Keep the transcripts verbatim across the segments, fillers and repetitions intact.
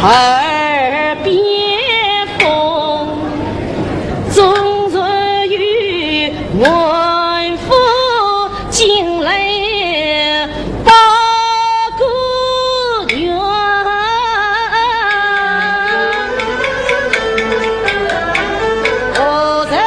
耳边风，总是有晚风进来把姑娘。哦，这里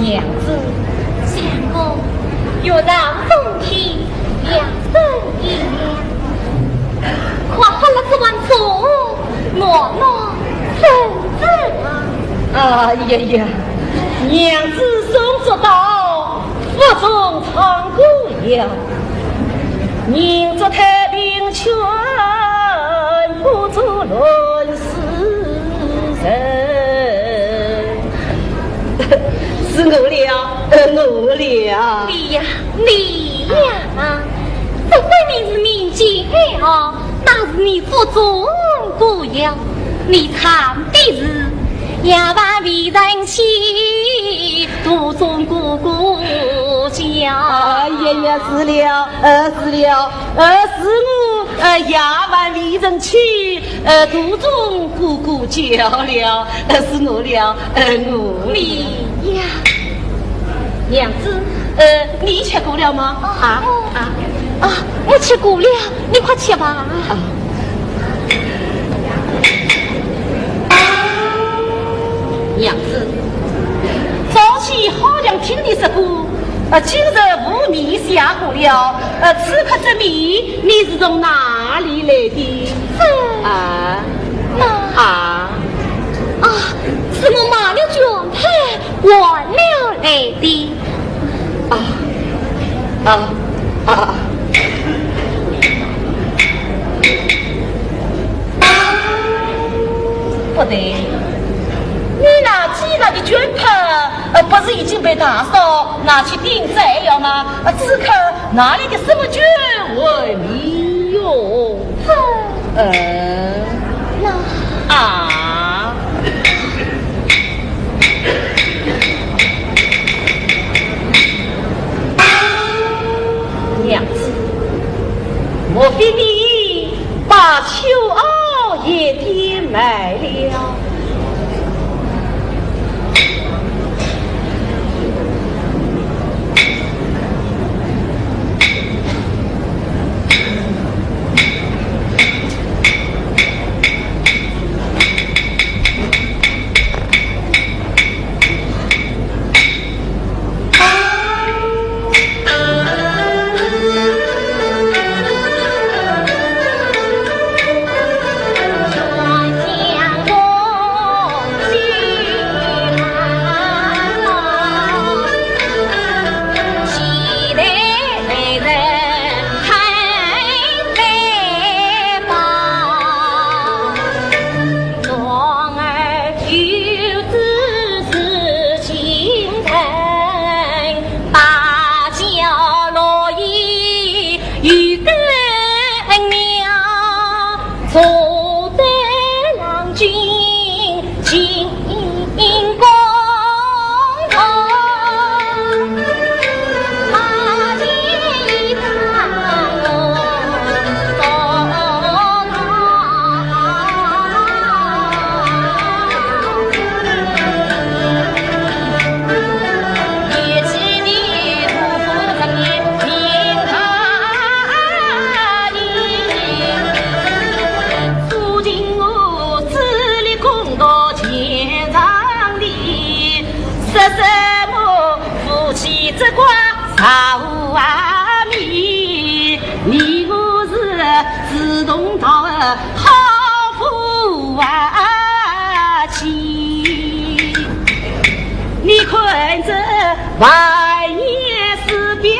娘子，相公，月上中天，良辰已了，快喝了这碗粥，暖暖身子啊。哎呀呀，娘子送粥到，腹中藏锅药。 人在太平圈，不做乱世人。是我了，呃，我了。你呀，你呀，这分明是民间爱好，哪是你腹中锅药？你唱的是夜半未曾起，肚中咕咕叫。哎呀呀，是了，呃，是了。 呃，是我，呃，夜半未曾起，呃，肚中咕咕叫了，呃，是我了，呃，我了。你呀，娘子，呃，你吃过了吗？啊，啊，啊，我吃过了，你快吃吧。啊。娘子，早起好像听你说过， 呃，今日无米下锅了，呃，此刻这米，你是从哪里来的？这，啊，那，啊，啊，是我卖了绢帕，换了来的。啊，啊，啊。 不对，你那积压的绢帕，呃，不是已经被大嫂拿去顶罪了吗？呃，此刻哪里的什么绢还米哟？这，呃，那，啊。 娘子，莫非你把秋毫也变卖了？你我是志同道合好夫妻，你看这万年师表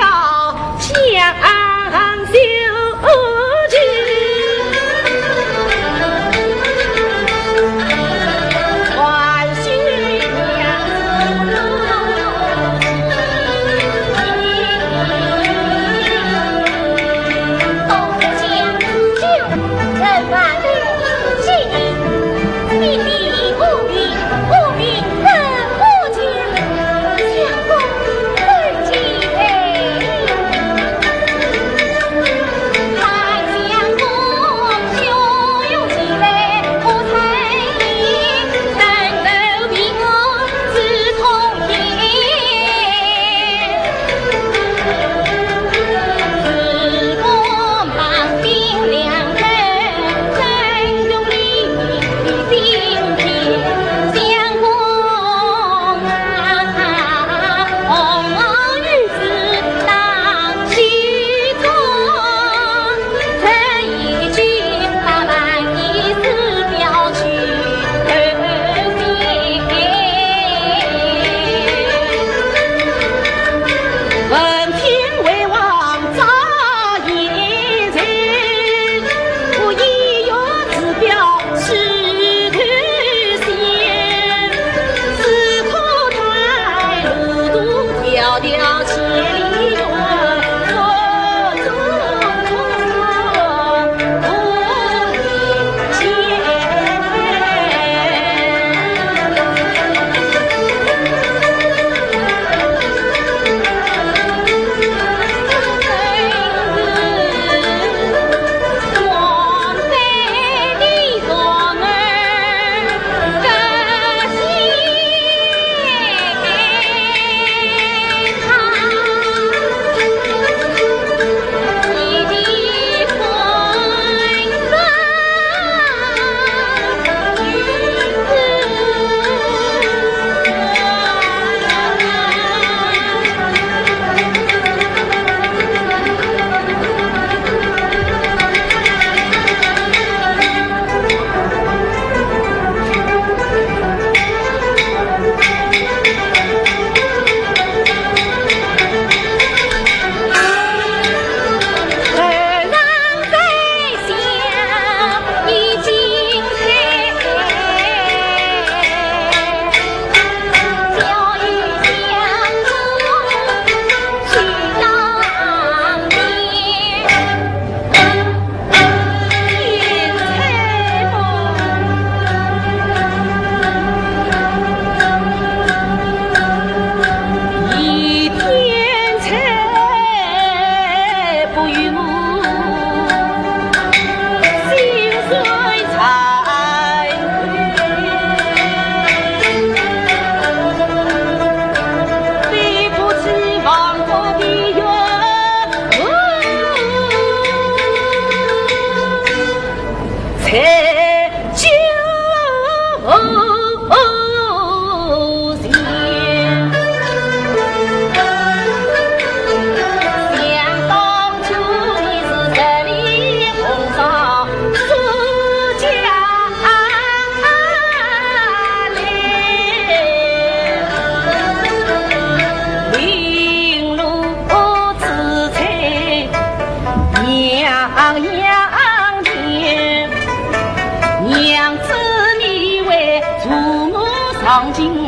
讲究情。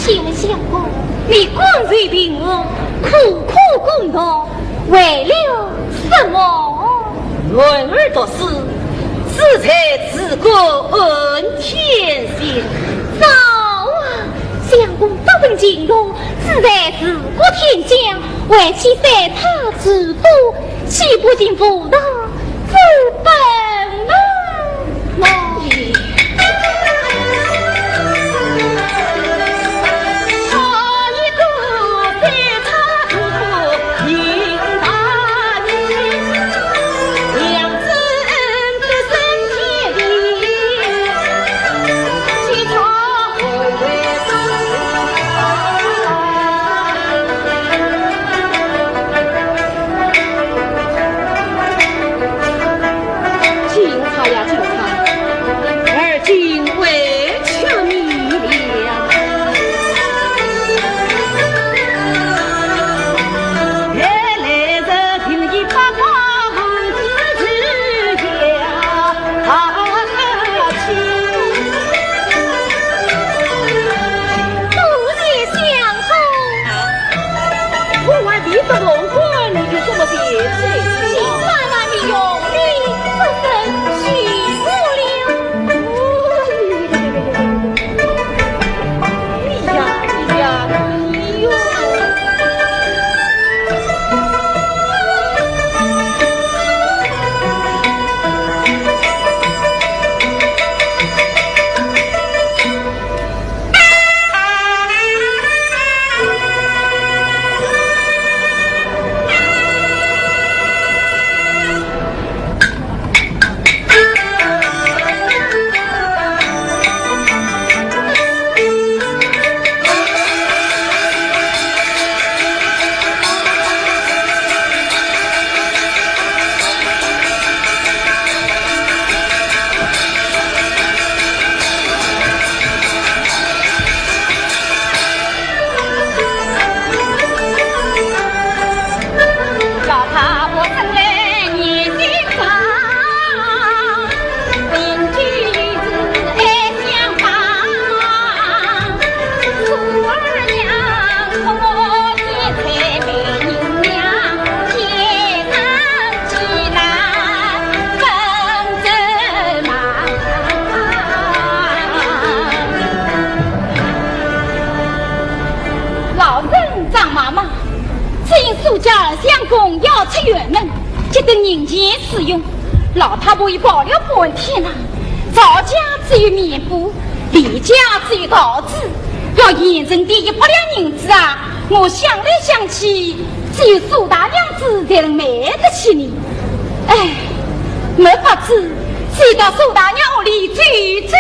请问相公，你刚才病我苦苦攻读，为了什么？男儿读书，志在治国安天下。早啊，相公读本经读，志在治国天下，为妻三餐之多，岂不尽妇道之本吗？警察呀，警察，而今为求你了。我还没做皇冠，你就这么别气？请慢慢地用力，这身许不了。哎呀，哎呀，哎呦！老身张妈妈，只因苏家二相公要出远门，急得人前使用，老太婆已跑了半天了。赵家只有棉布，李家只有桃子，要严嵩点一百两银子啊！我想来想去，只有苏大娘子才能买得起呢。哎，没法子，只有到苏大娘屋里走走。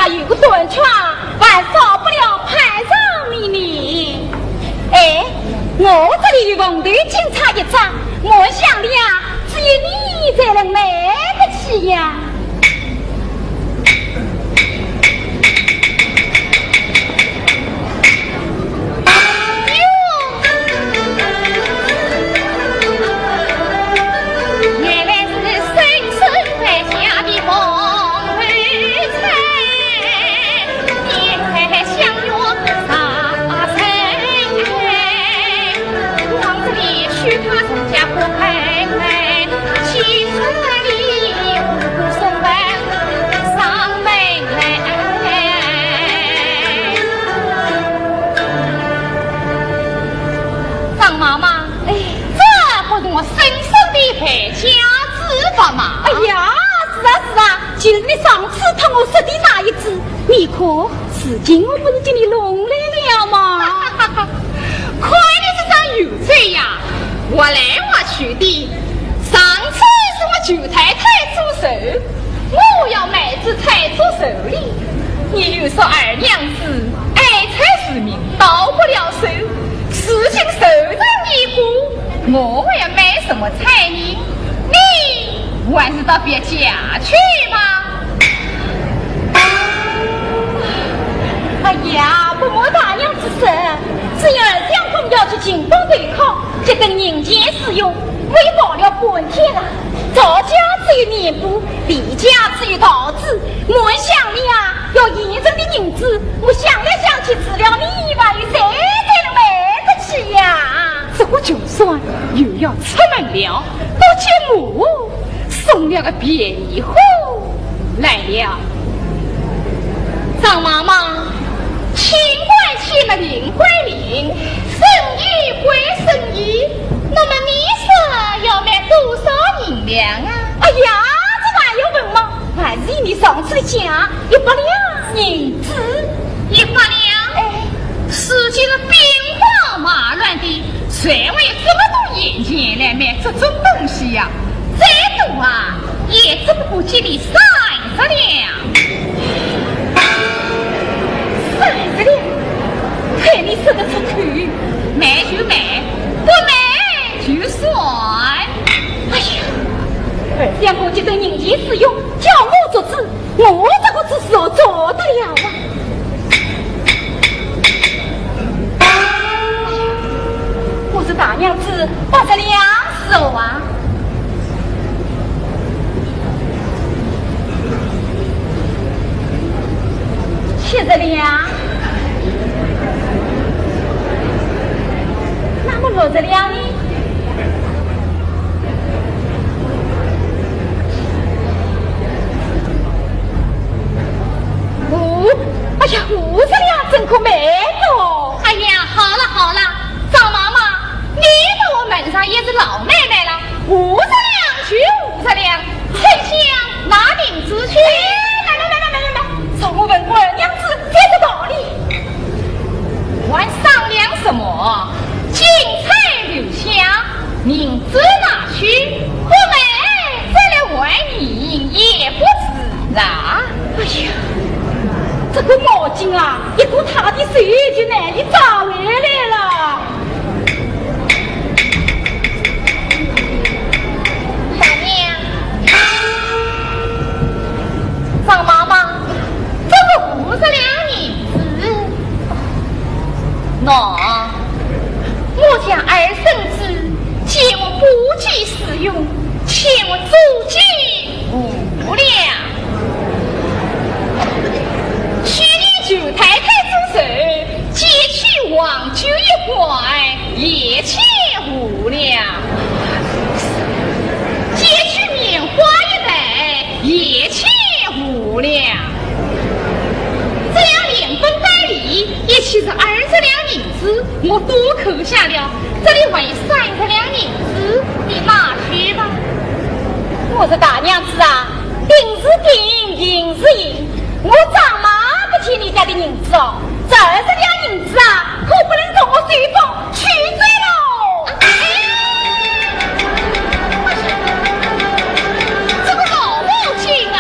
有个短缺，还少不了派上你呢。哎，我这里有红头巾差一只，我想的呀，只有你才能买得起呀。哟，原来是深深回家的红头巾。 张妈妈，哎，这不是我深深的回家之物吗？哎呀，是啊，是啊，就是你上次托我说的那一只，你看， 如今我不是给你弄来了吗？看你这张油嘴呀，滑来滑去的。上次是我舅太太祝寿，我要买只菜祝寿礼。你又说二娘子爱财如命，到不了手，如今寿辰已过，我还要买什么菜呢？你还是到别家去吧。 哎呀，不瞒大娘子说，只因二相公要去进京赶考，急得人前使用，我也跑了半天了。赵家只有年布，李家只有桃子，我想你啊，要现成的银子，我想来想去，除了你以外，有谁才能买得起呀？这个穷酸又要出门了，不见我 送了个便宜货来了。张妈妈，清官清了，林官林，生意归生意，那么你说要卖多少银两啊？哎呀，这还要问吗？还是你上次的价，一百两银子。一百两？哎，世界的兵荒马乱的， 谁会有这么多银钱来买这种东西呀？最多啊，也只不过给你三十两。三十两？看你说得出口，买就买，不买就算。哎呀，二相公急得人前使用，叫我做主， 我这个主是做得了啊。我说大娘子，八十两是何啊？七十两，那么六十两呢？ 五，哎呀，五十两真可买哦。哎呀，好了好了，张妈妈，你把我问上也是老买卖了，五十两就五十两，春香拿银子去。哎，慢慢慢慢慢慢慢，让我问过二娘子才是道理。还商量什么？进菜留下， 银子拿去，不买，再来还银也不迟啊。哎呀，这个毛巾啊，一过他的手就难以找回来了。大娘，张妈妈，这个五十两银子，喏， 我家二孙子见我不计使用，欠我租金五两。去年舅太太祝寿，借去黄酒一罐，也欠五两。借去棉花一袋，也欠五两。这样连本带利，一起是二十两银 子我都扣下了，这里还有三十两银子，你拿去吧。我说大娘子啊，金是金，银是银，我张妈不欠你家的银子哦，这二十两银子啊，可不能从我手中取走喽。哎，这个老毛巾啊！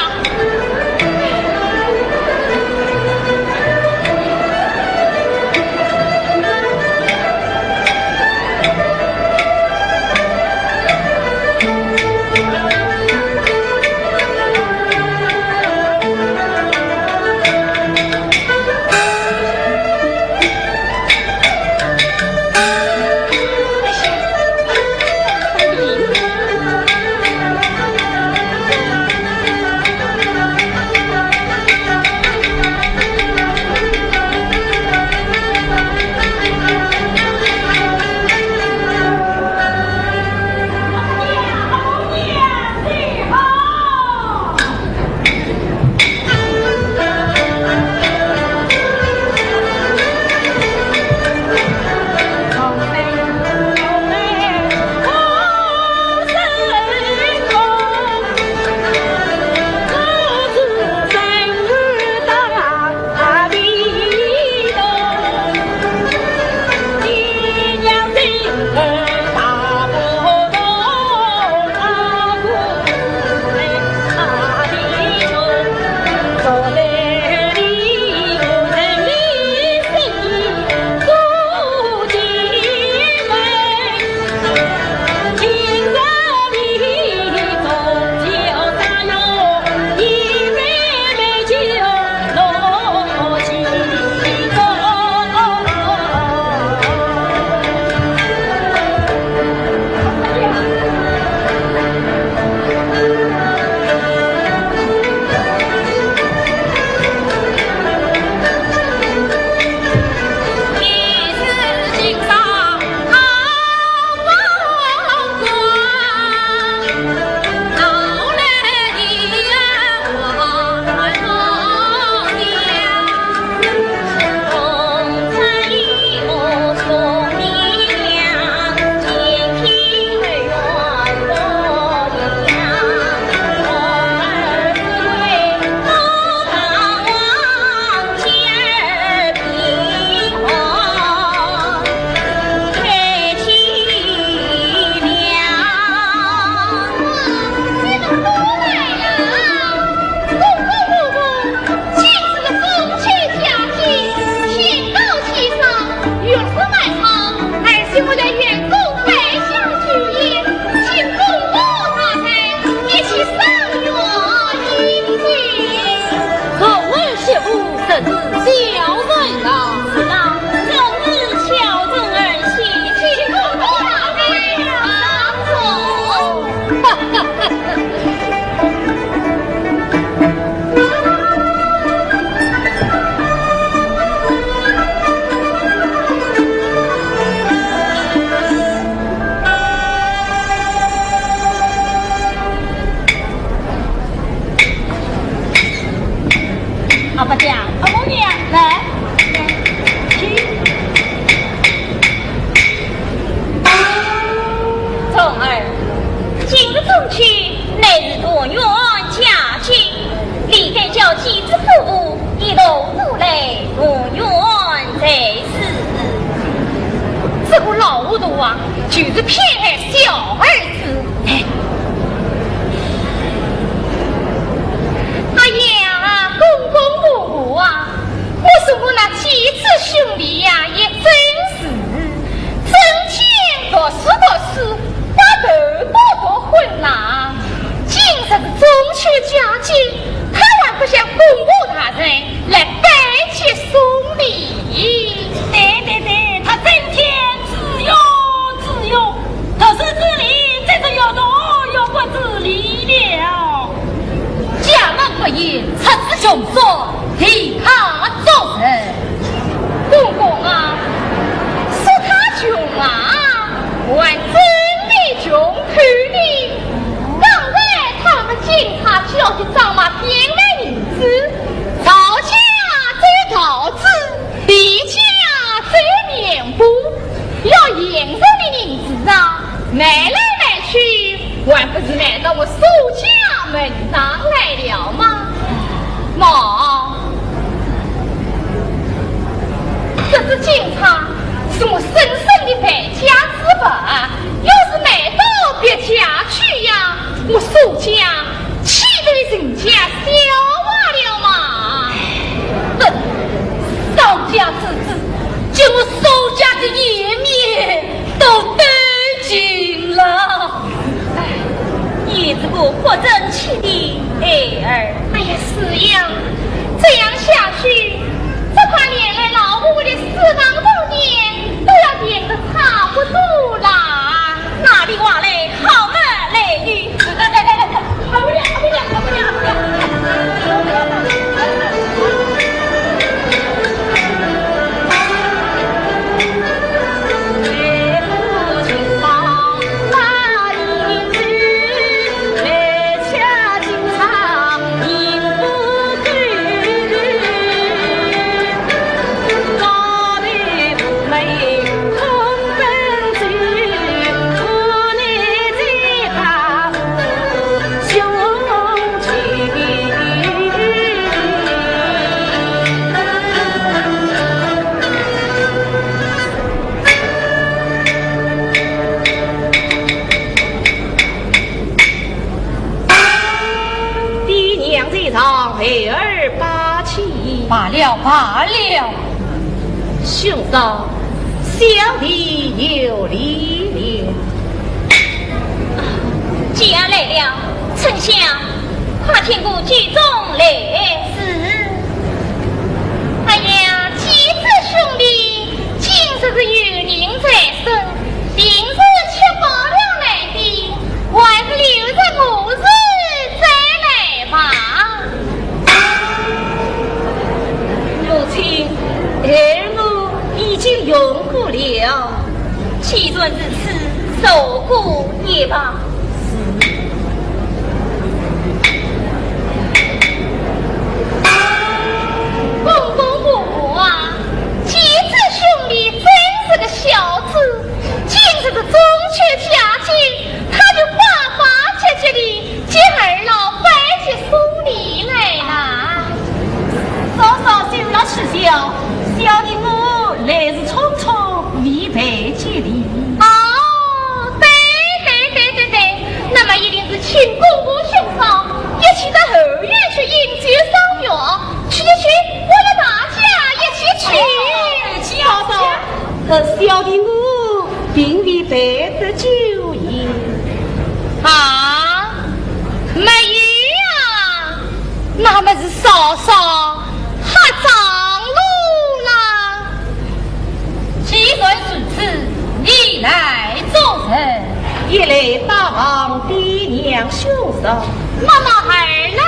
阿伯娘，阿伯娘，来，请。 童儿，今日中秋乃是团圆佳节，理该叫姐姐夫妇一同赶来团圆才是。这个老糊涂啊，就是偏爱小儿子。哎呀，公公婆婆啊， 我说我那姐姊兄弟呀，也真是整天读书读书，把头搞搞昏啦。今日是中秋佳节，他还不向公婆大人来拜节送礼。对对对，他整天自由自由，读书之礼，这是要读又不自理了。家门不幸，出自穷酸，替他做事。 公公啊，说他穷啊，还真的穷透了。刚才他们警察叫起张妈点卖银子，赵家走桃子，李家走面布，要银子的银子啊，卖来卖去，还不是卖到我苏家门上来了吗？喏， 这只金钗是我生生的败家之宝啊，要是卖到别家去呀，我苏家岂不成家小娃了吗？哼，丧家之子，将我苏家的颜面都丢尽了。哎，你这个不争气的孩儿。哎呀，是呀，这样下去， 只怕连累老夫的四房多年都要变得差不多啦。哪里话来，好么来语。来来来来来，好不了，好不了，好不了。爹娘在上，孩儿拜见。罢了，罢了。兄嫂，小弟有礼了。既然来了，春香，快请过酒中来。是。哎呀，姐姊兄弟，今日是有人在身， 平日吃饱了来的，还是留着午时再来吧。母亲，儿奴已经用过了。既然如此，受过也罢。公公婆婆啊，姐姊兄弟真是个孝子， 今日的中秋佳节，他就巴巴结结地接二老拜节送礼来啦。嫂嫂休要取笑，小弟我来日匆匆未拜节礼。哦，对对对对对，那么一定是请公公兄嫂一起到后院去饮酒赏月，去去去，我们大家一起去。嫂嫂， 呃，小弟我并未拜得酒宴。啊，没有啊？那么是嫂嫂吓着了啦。既然如此，你来作甚？一来拜望爹娘兄嫂。那么二来呢？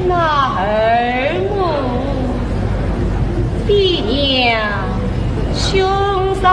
那二么， 爹娘兄嫂啊。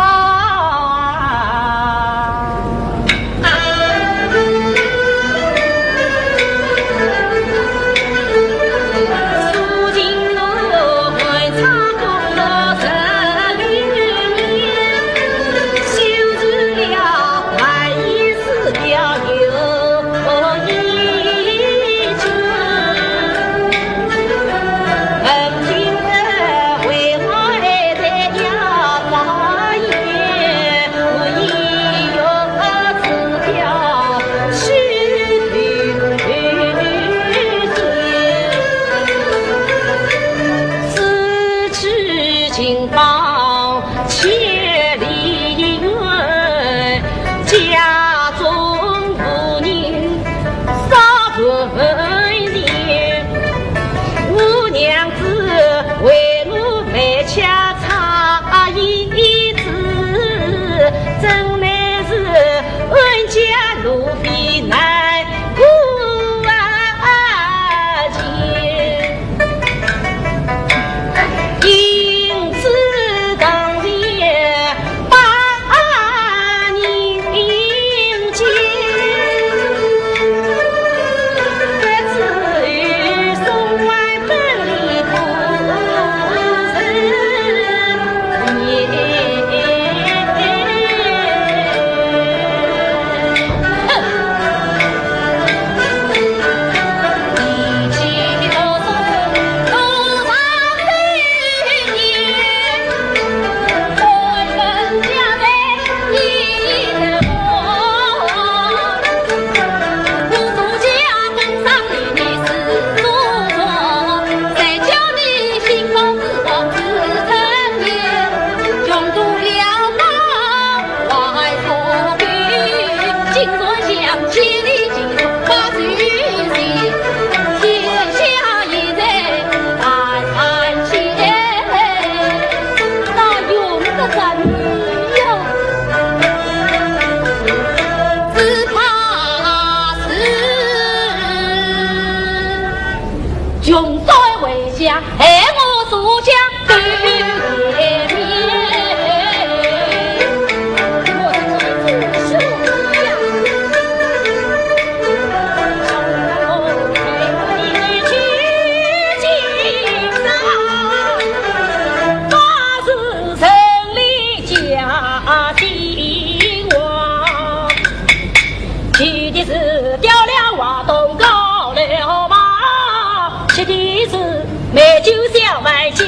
起的是吊了瓦东高楼房，起的是美酒小卖佳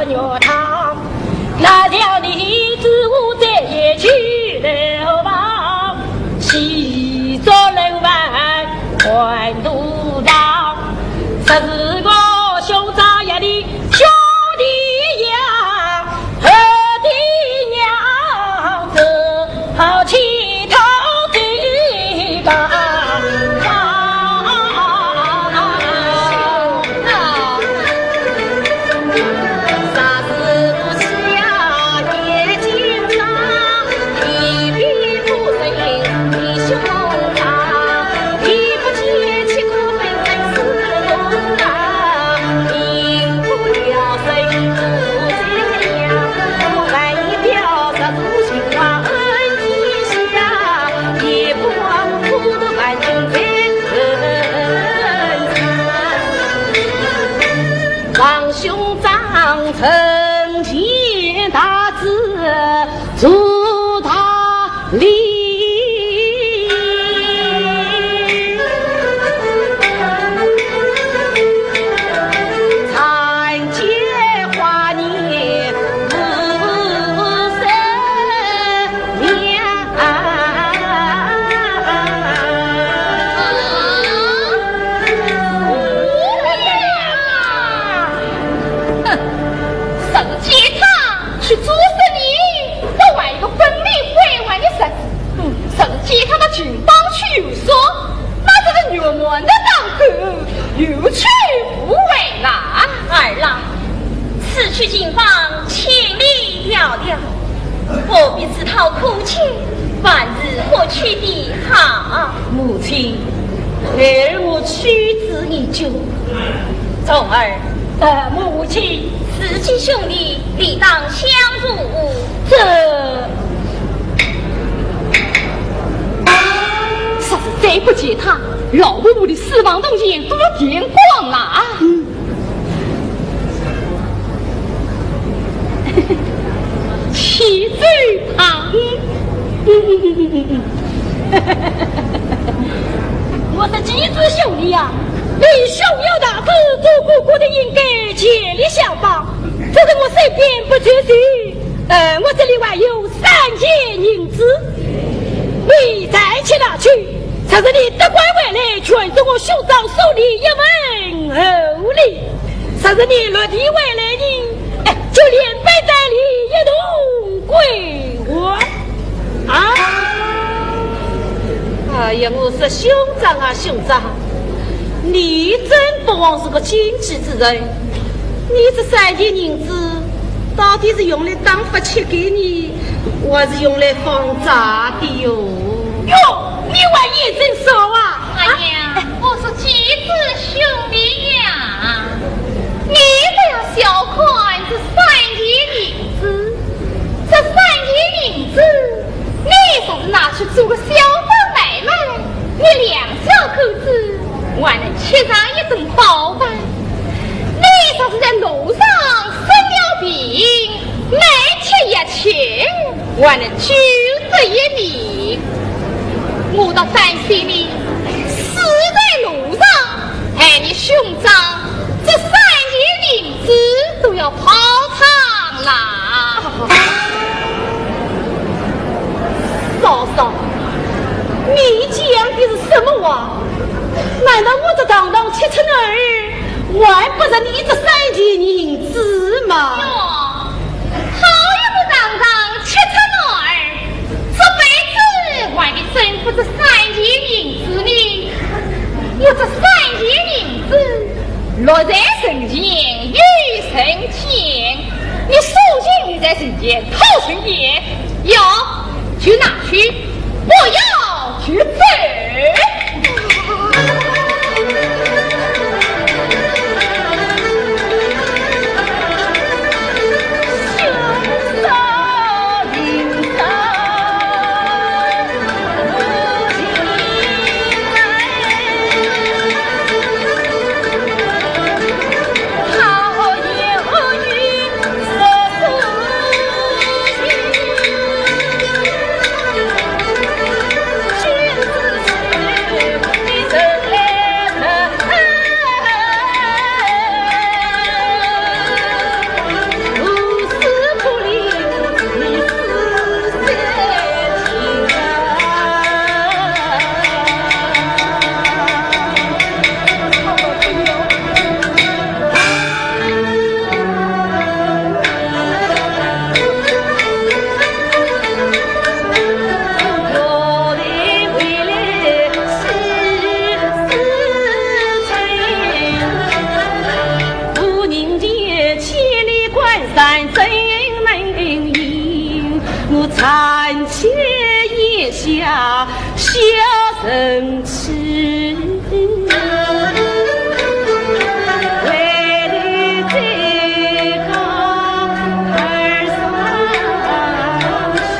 饯汤。那条女子我再也去楼房，喜作楼房欢度堂。说是我兄长呀，你兄弟呀， 和的娘子好乞讨的吧。王兄长成全大子，祝大礼。 哼，上街他去做生意，我还有个本领会玩的日子。嗯，上街他到群当去游耍，那这个月满的当口，有去无回呐。儿啊，此去寻访千里迢迢， 何必自讨苦吃，还是回去的好。母亲，孩儿我去之已久。重儿。呃，母亲。自己兄弟理当相助。这，若是再不见他，老伯伯的私房铜钱都要骗光了。嗯。 去追他。嗯，嗯，嗯，嗯，嗯，嗯。我说，记住兄弟呀，你逍遥大哥做哥哥的应该全力相帮，只是我身边不缺钱，呃，我这里还有三钱银子，你再去拿去，若是你得官回来，全是我兄长送你一份厚礼。 若是你落第回来呢，哎，就连本带利一同归还。啊！哎呀，我说兄长啊，兄长，你真不枉是个经济之人。你这三钱银子，到底是用来当发帖给你，还是用来放债的哟？哟，你还眼神少啊？ 哎呀，我说，记住兄弟呀，你不要小看这三钱银子，这三钱银子，你若是拿去做个小本买卖，你两小口子，还能吃上一顿饱饭。你若是在路上生了病， 没吃药吃，还能救得一命。我倒担心你死在路上，害你兄长这三钱银子都要泡汤啦。嫂嫂，你讲的是什么话？难道我这堂堂七尺男儿，还不值你这三钱银子吗？哟， 好一个堂堂七尺男儿，这辈子还得争不这三钱银子呢。我这三钱银子，落在人前有人见，你索性你在人前讨人厌，要就拿去，不要就走。三更门影，我暂且咽下小生气。为你这个二郎星。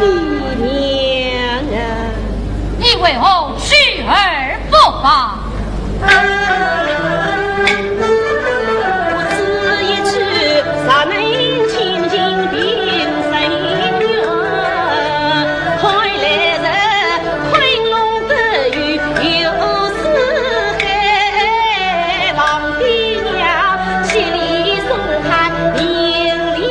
爹娘啊，你为何去而不返？我只一去，谁能清净平生缘？看来是昆仑得遇游四海，望爹娘千里送他明了。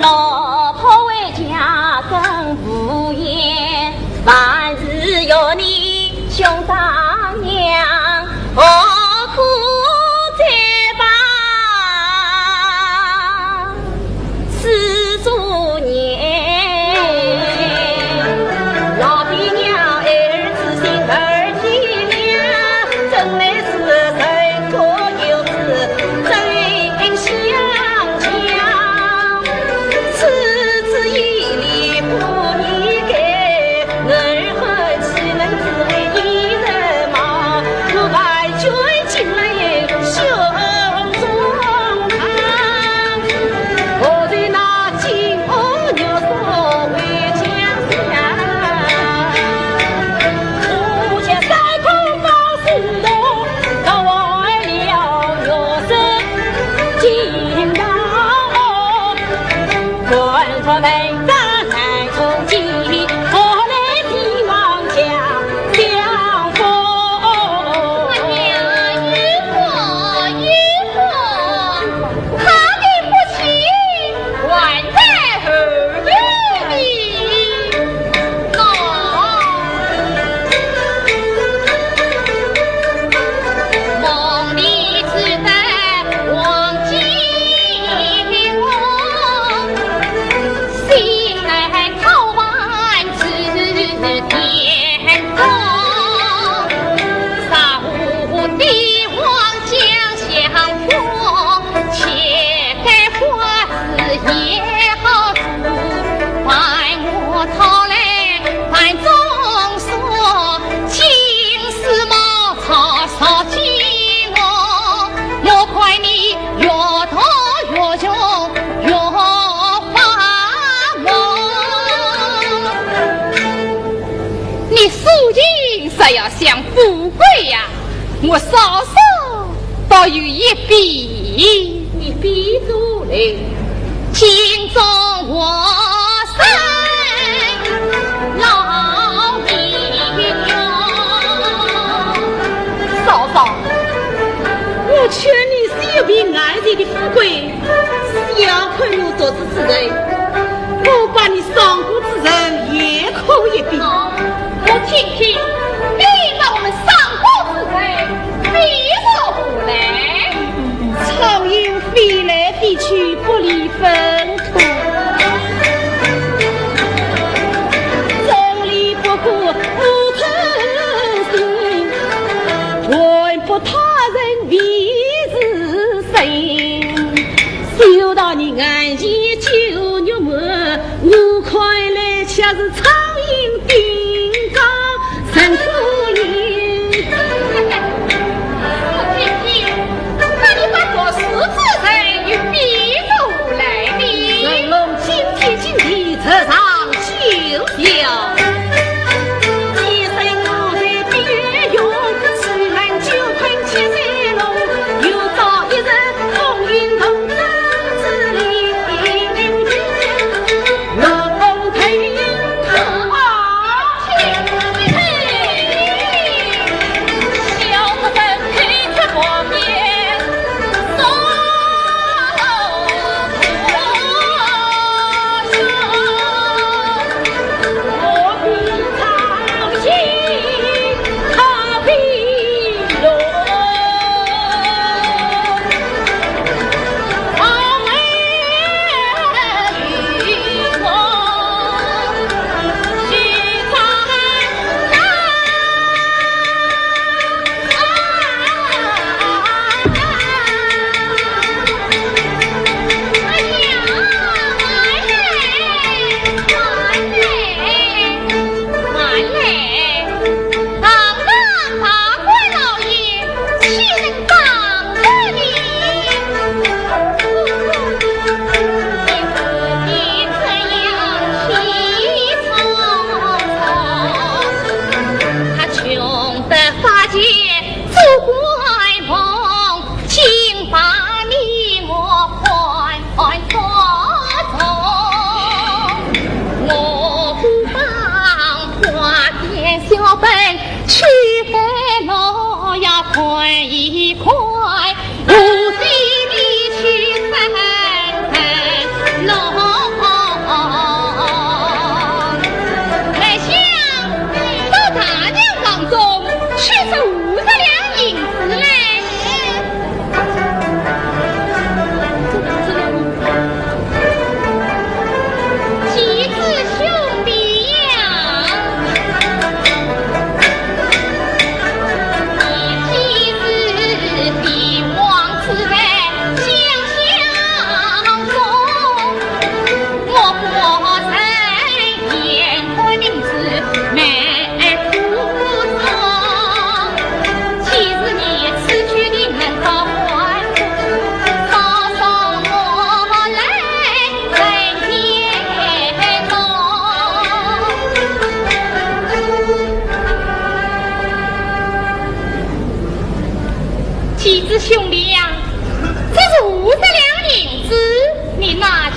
老婆回家更无言，凡事由你兄长量，何苦再把此种念？老爹娘儿子心儿体谅，真乃是人各有志，真心相 强。此子以礼不以改，儿何其能只为一人貌？我万卷锦来胸中藏，何须那金屋玉舍为家乡？我家三通宝四通 到了月色尽头，官船门上来冲进，我来天王家相逢。哎呀，雨果，雨果，他的不情还在后头呢。 你素净是要享富贵呀，我嫂嫂倒有一比。你比如来。 嫂嫂，我劝你是一比眼前的富贵，小看我独子之人，我把你上好之人也可以比。 我听听，你把我们上好之人比作何来？苍蝇飞来飞去不离粪土，真理不过无存心，怨不他人为自身。 休道你眼前酒肉满，我看来却是苍蝇叮高人可怜。我听听，那你把读书之人又比作何来呢？神龙今天见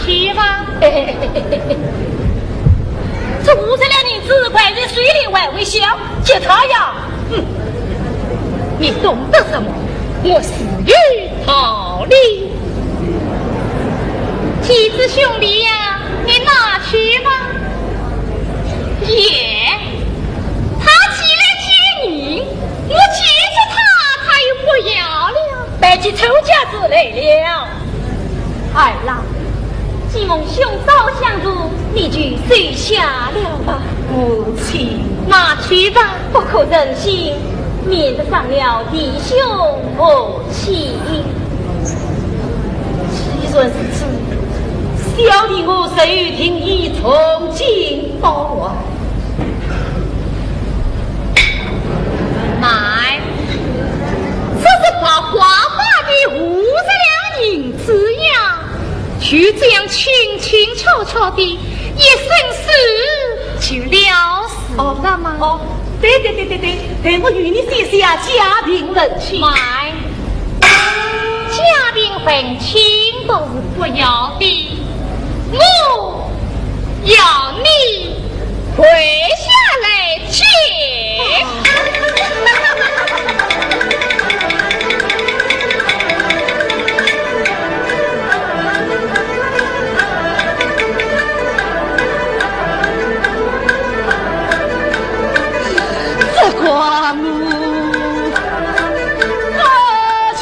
去吧。这五十两银子掼在水里还会响，给他呀！哼，你懂得什么？我自有道理。几子兄弟呀，你拿去吧。耶，他既来接你，我接着他，他又不要了。摆起臭架子来了。 儿啊，既蒙兄嫂相助，你就收下了吧。母亲。拿去吧。不可任性，免得伤了弟兄和气。既然如此，小弟我自有定义，从轻发还。 慢，这是白花花的五十两银子呀，就这样轻轻巧巧的一伸手就了事了吗？哦，哦，对对对对对，待我与你写下家贫问亲。慢，家贫问亲倒是不要的，我要你 跪下来去。这个我何去？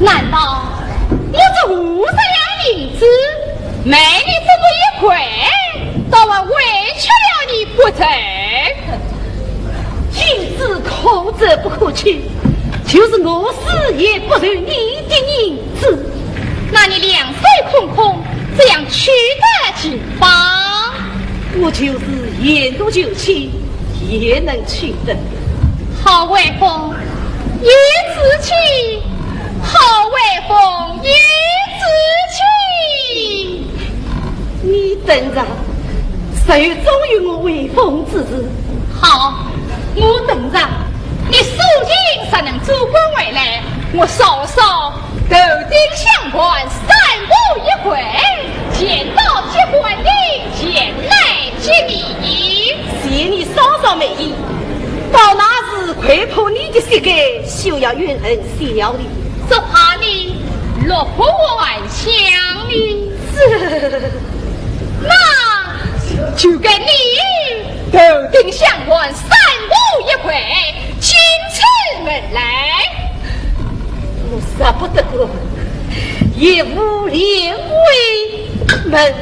难道我这五十两银子，卖你这么一块，倒还委屈了你不成？银子可折不可去，就是我死也不认你的银子。那你两手空空，这样去得近吧？我就是沿途求亲，也能去得。好威风， 一字去，好威风，一字去。你等着，日后总有我威风之日。好，我等着。你苏秦若能做官回来，我嫂嫂头顶香盘，三步一跪，见到结官的前来接你。谢你嫂嫂美意。 到那时，看破你的膝盖，休要怨恨小弟。只怕你落不还乡哩。是。那就跟你头顶香盘，三步一跪，进出门来。我舍不得过，也无脸回门。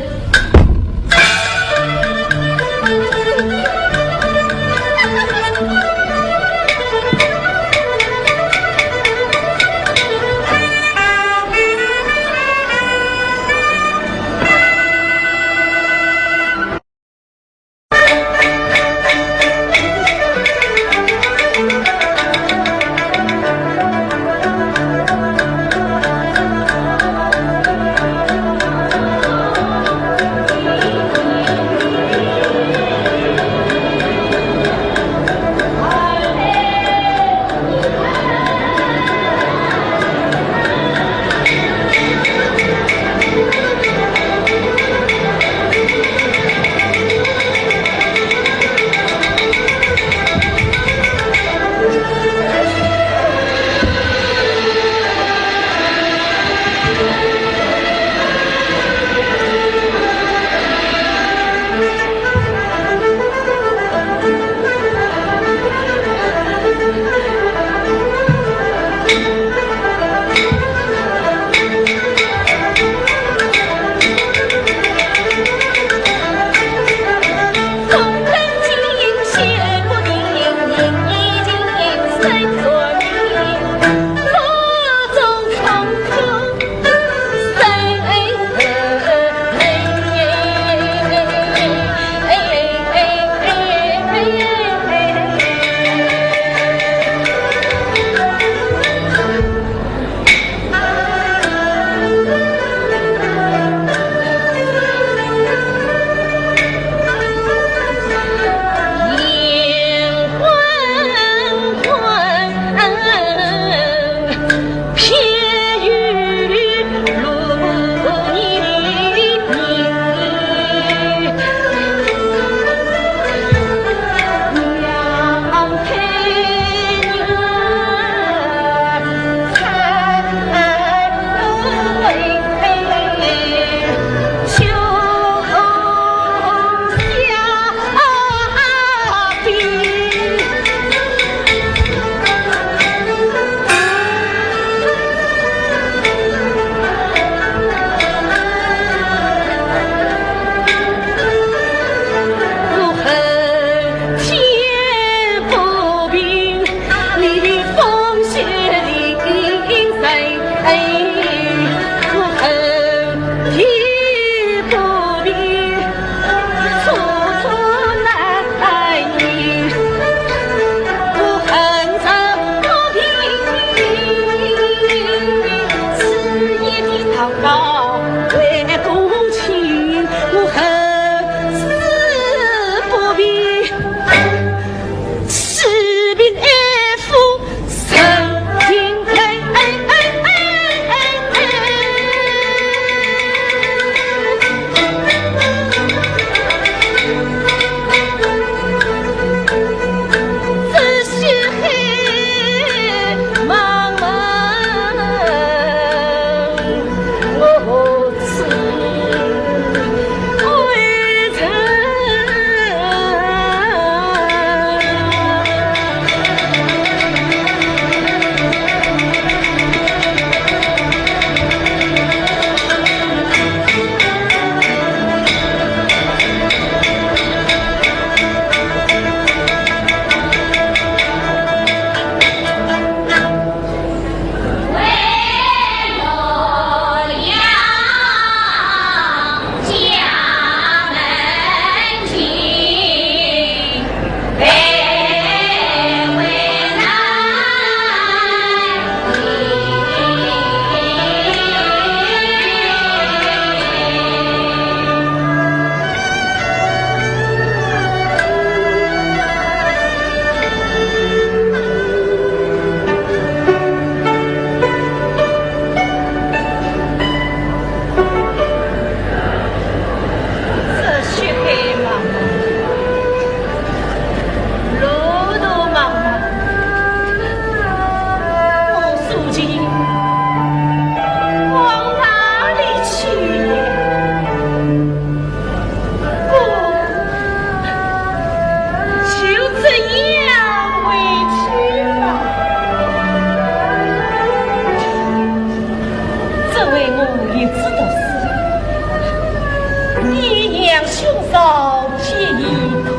兄嫂结义，痛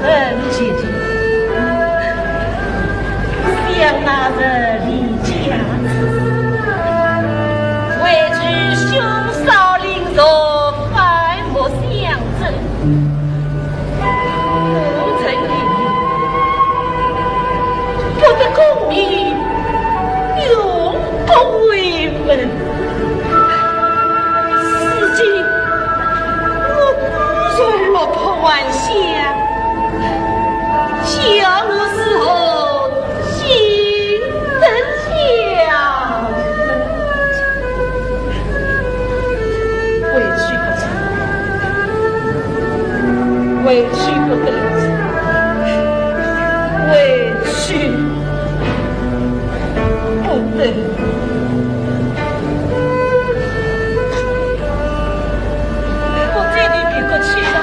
恨结仇，想那日离家之事，唯求兄嫂临终，反目相赠。 无人理由，不得功名，永不为门。如今我孤儿落魄还乡，叫我如何 心得家。委屈不得，委屈不得，委屈不得。我再也别过去了。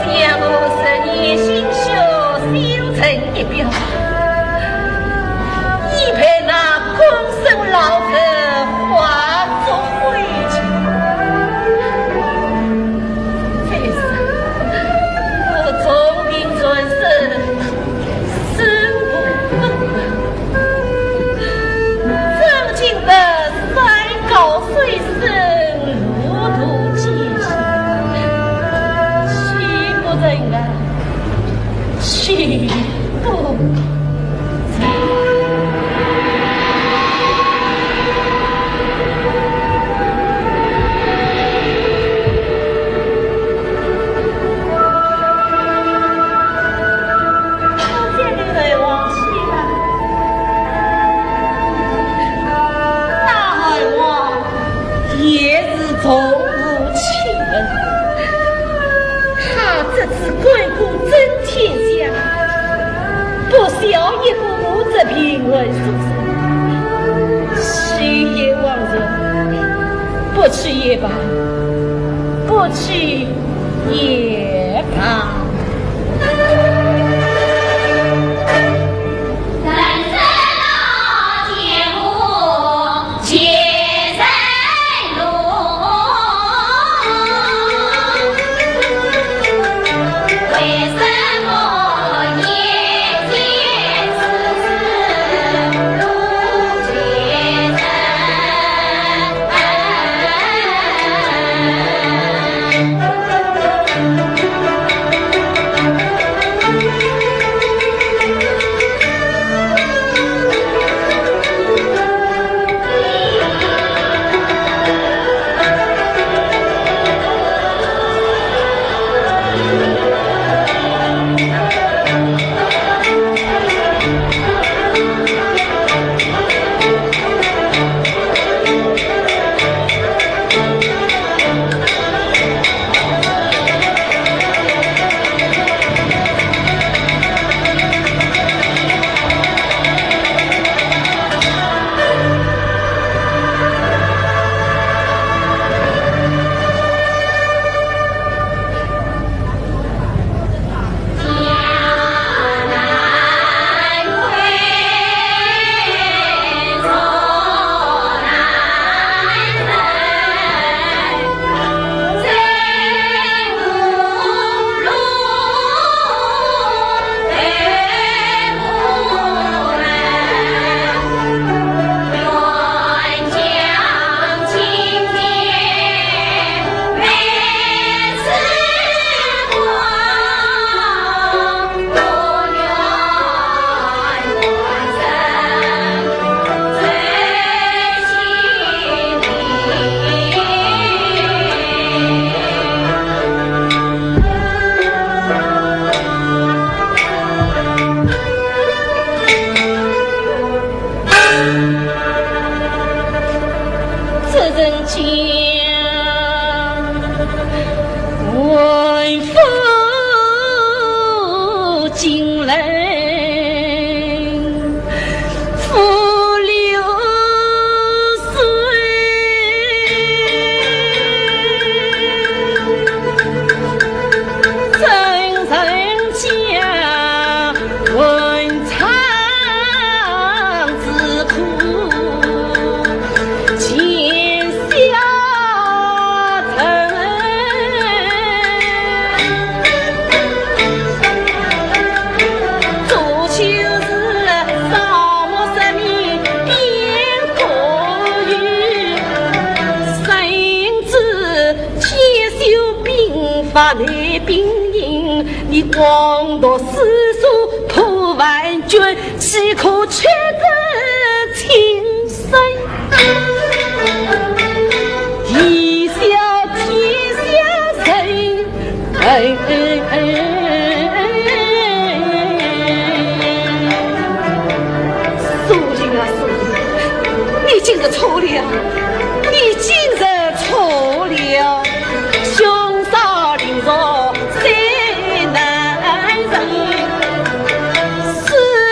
想我十年心血，心成一表，已被那公孙老贼化作灰烬。再说，我重病缠身， 身无分文，怎经得山高水深，路途艰险，岂不成啊，岂不成？ 那二王也是从无亲人，他这次归故征天下，不孝一个，这平安书生，去也枉然，不去也罢，不去 也罢。这人家万福金来，福流水，真人家 文昌之苦，见笑把你兵营，你广度四座破万军，岂可缺得青山？一笑天下人。哎，哎，哎，哎。苏秦啊，苏秦，你今日错了，你今日错了。兄嫂临若水难成，势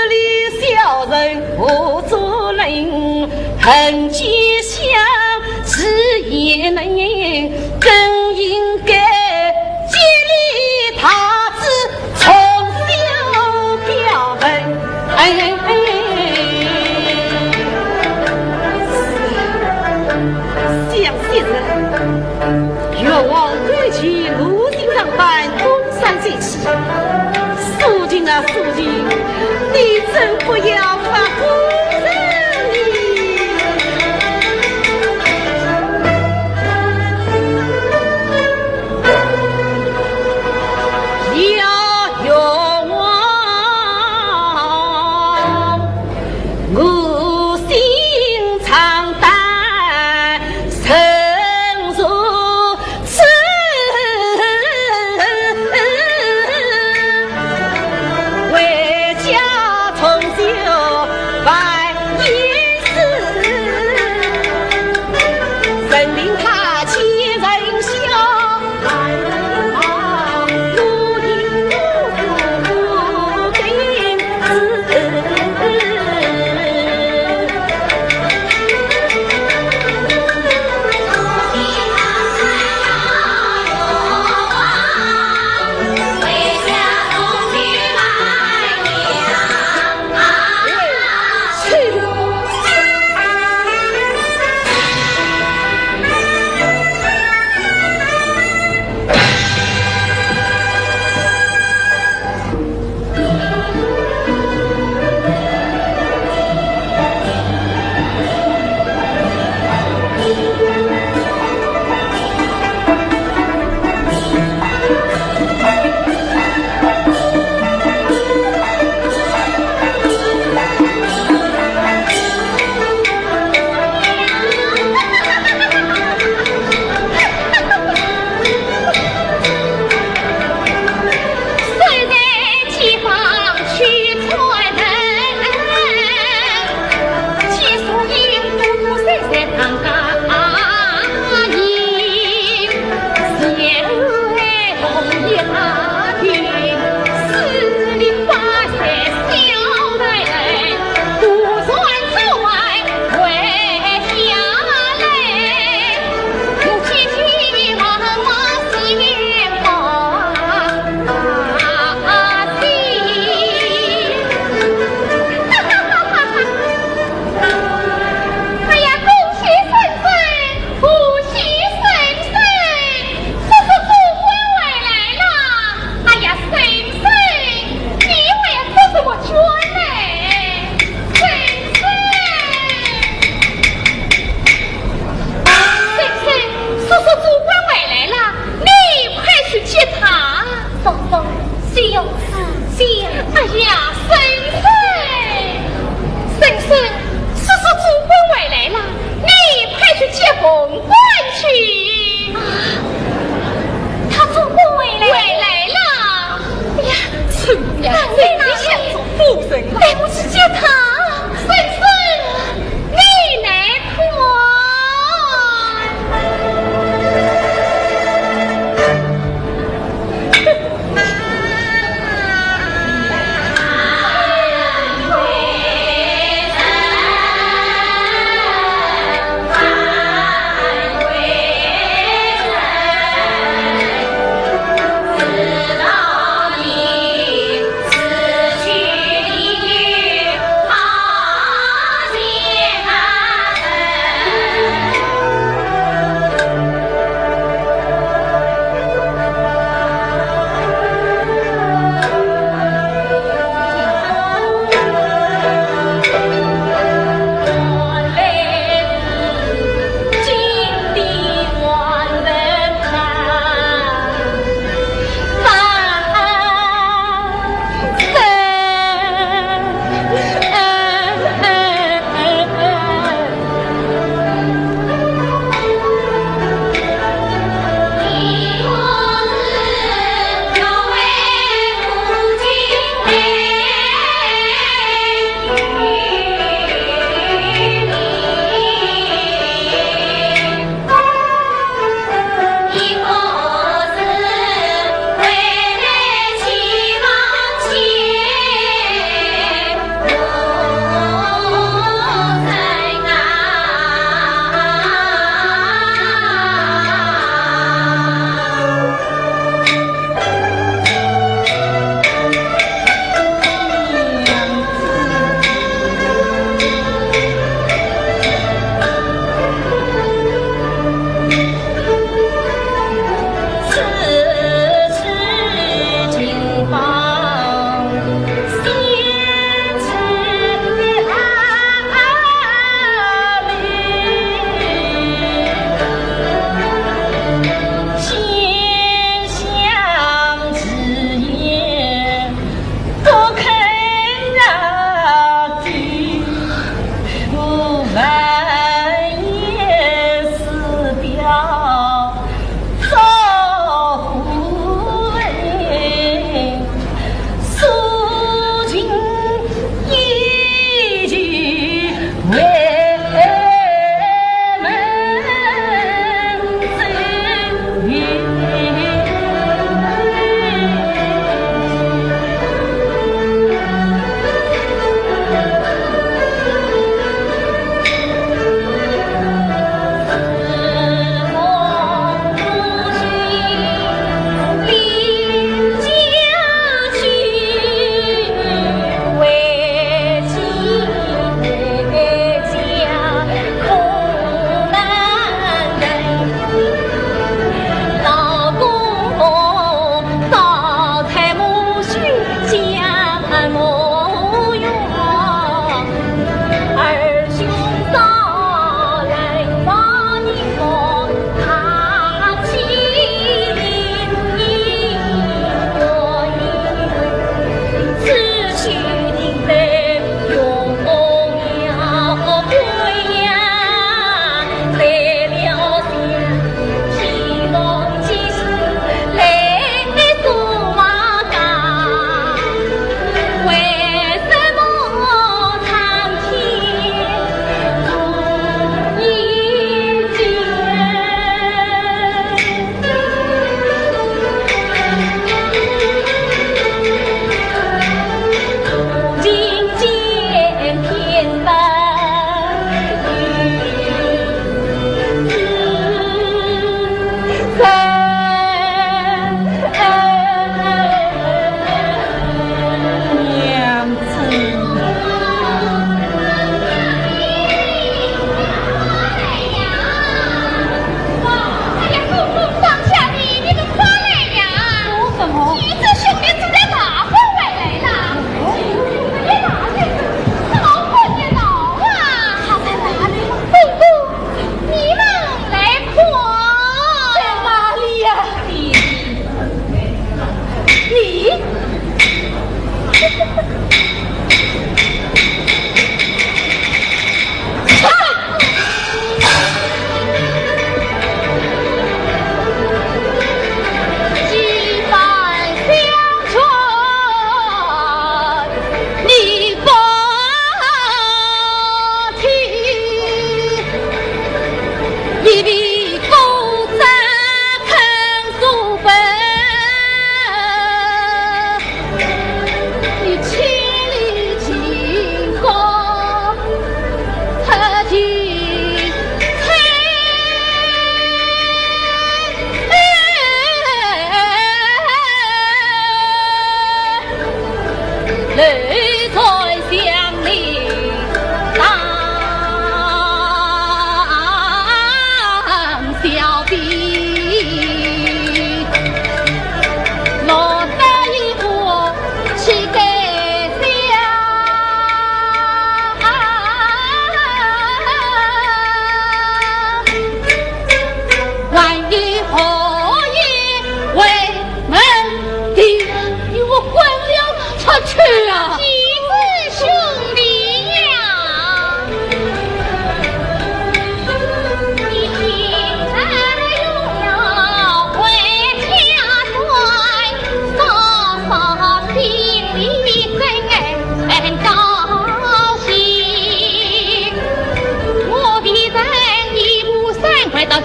利小人何足论？横剑相持也难，更应该竭力逃之，从小表本。哎，哎，哎。想昔日，越王勾践，罗巾长扮，东山再起。苏秦啊，苏秦，你真不要发疯了。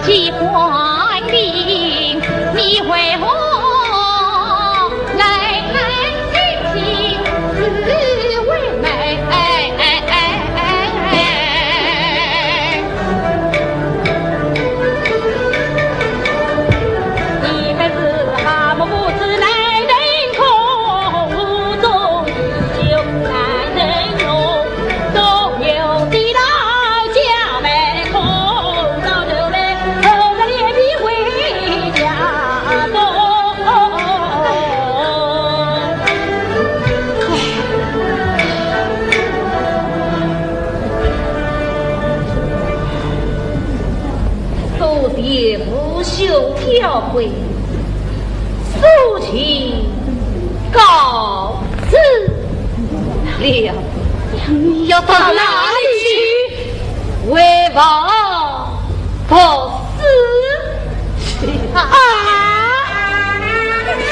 喜欢你，你为何冷冷清清，只为美？你本是蛤蟆不知男人苦，苦中有男人勇。 多谢父兄教诲， 苏秦告辞了。你要到哪里去？为王不死啊！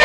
嘿！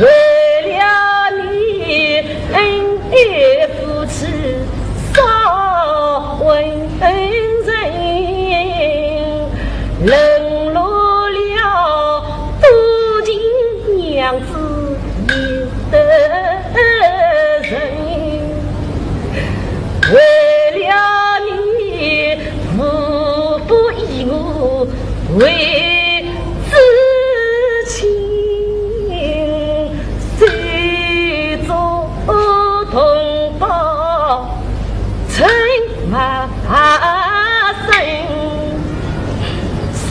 为了你恩爱夫妻少婚人，冷落了多情娘子一个人。为了你，我不以我为至亲，手足同胞成麻绳。所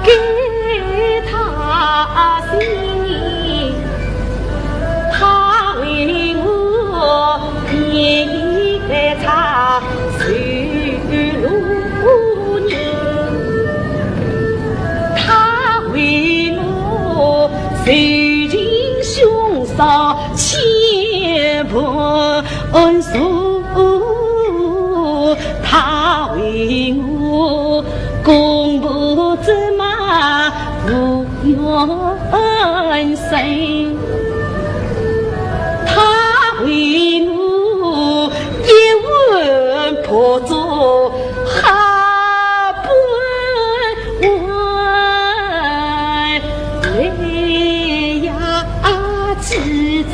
给他心意，他为我夜长守路人，他为我受尽凶杀千万重，他为我 公婆怎么不愿生？他为我一碗破粥还不还？泪呀几滴。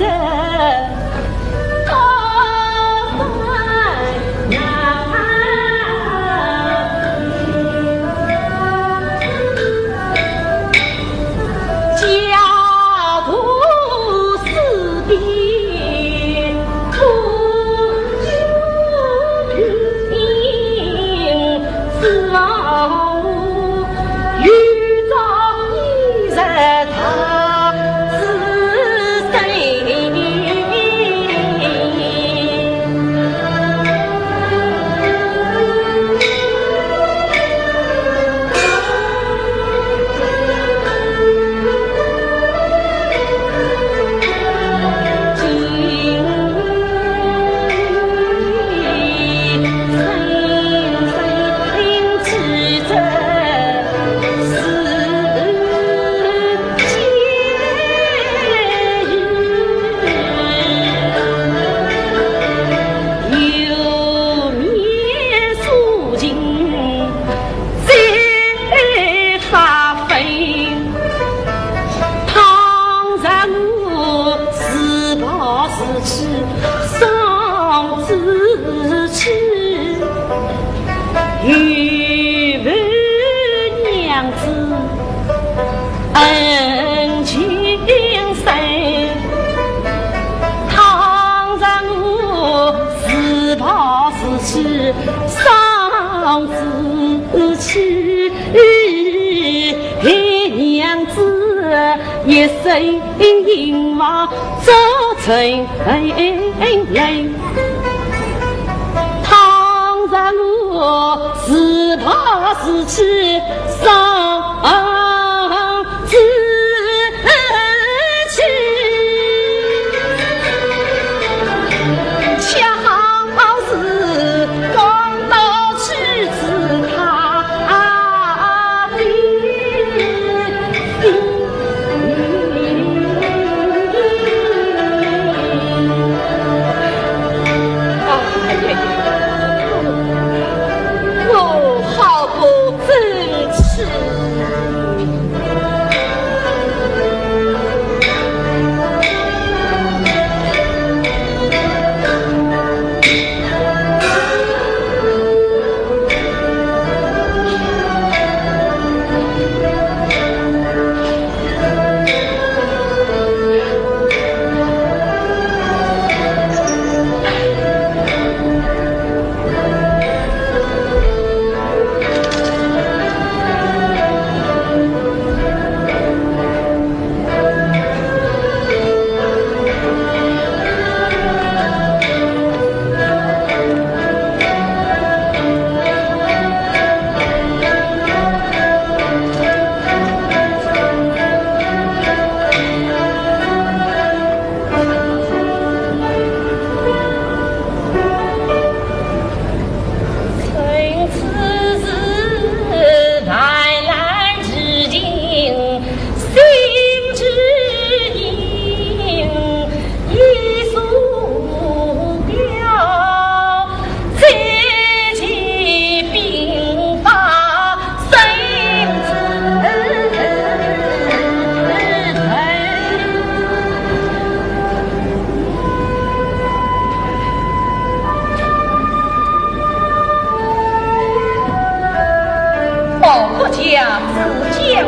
报国家之将，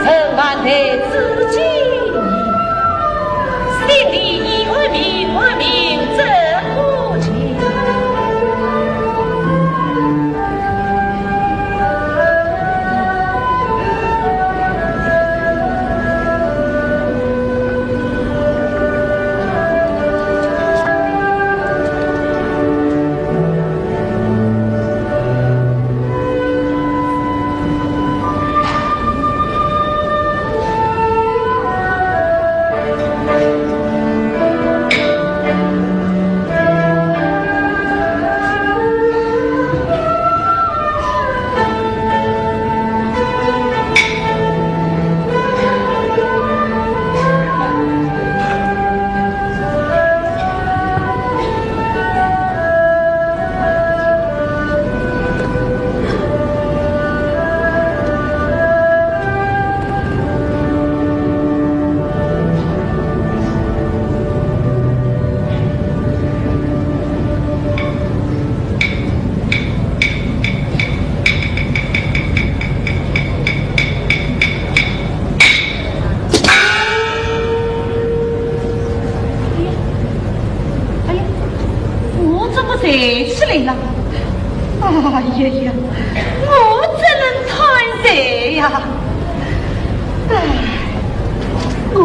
臣万代之敬意，心里已无名，无名则可及。哎呀呀，我怎能贪财呀？哎，我，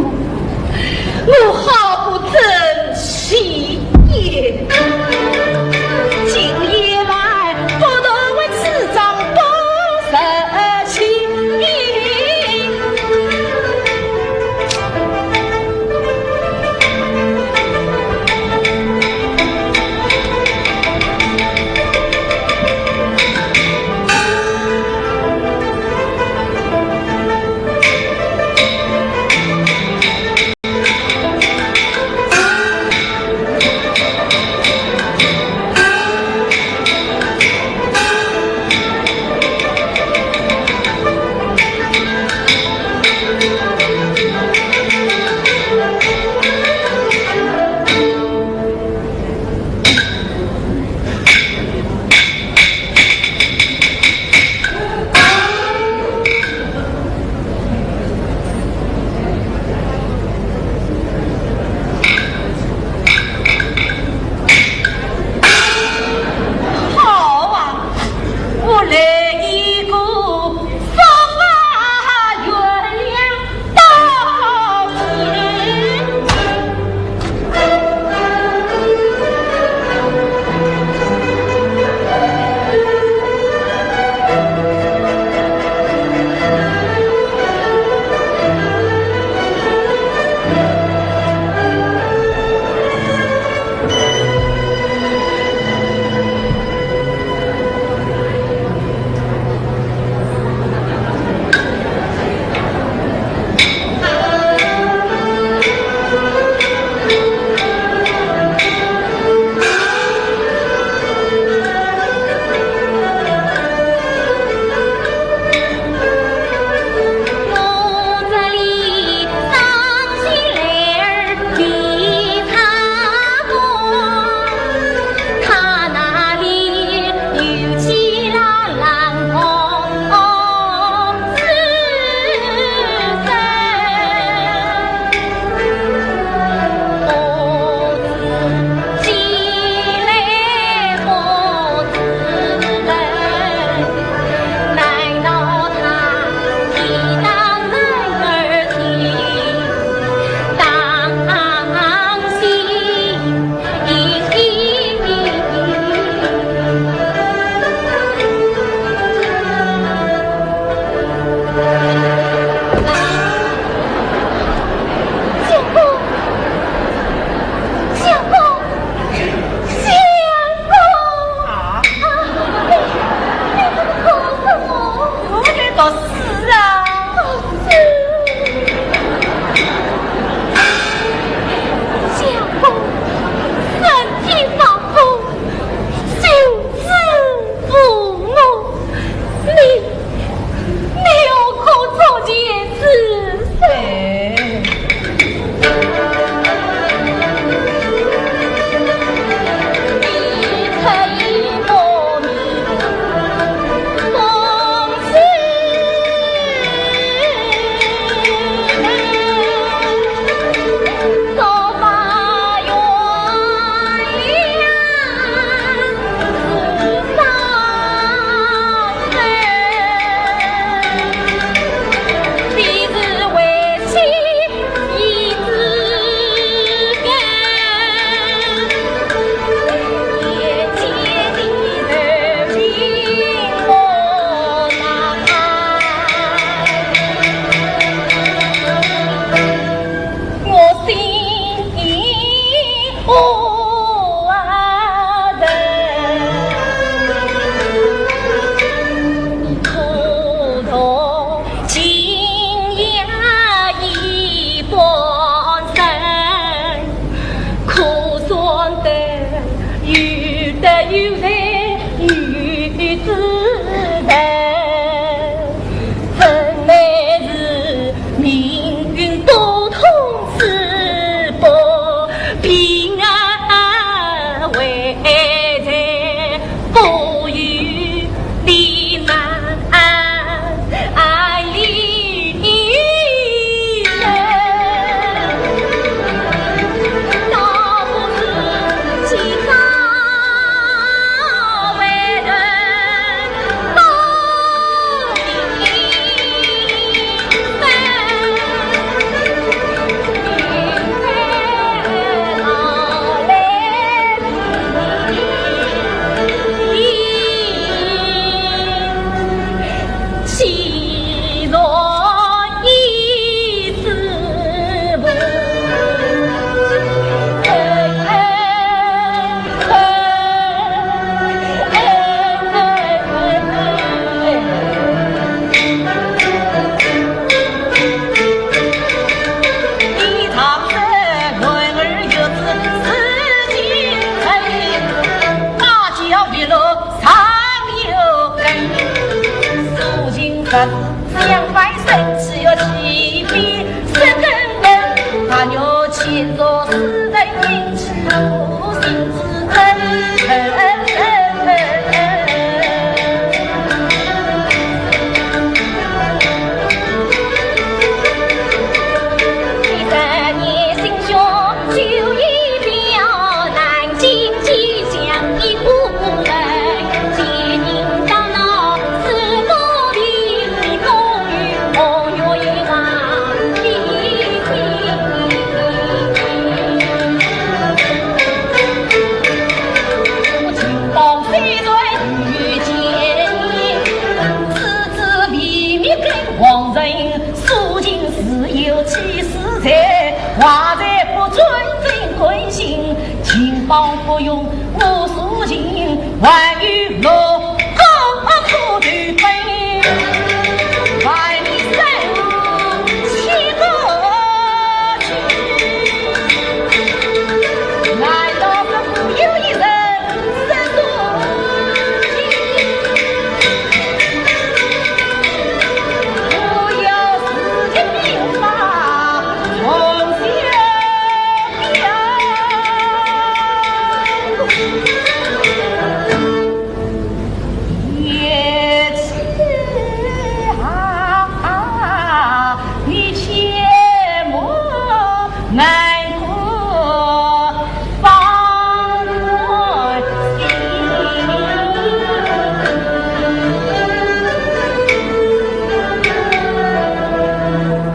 我好不争气也。今夜晚不得为此妆不成器。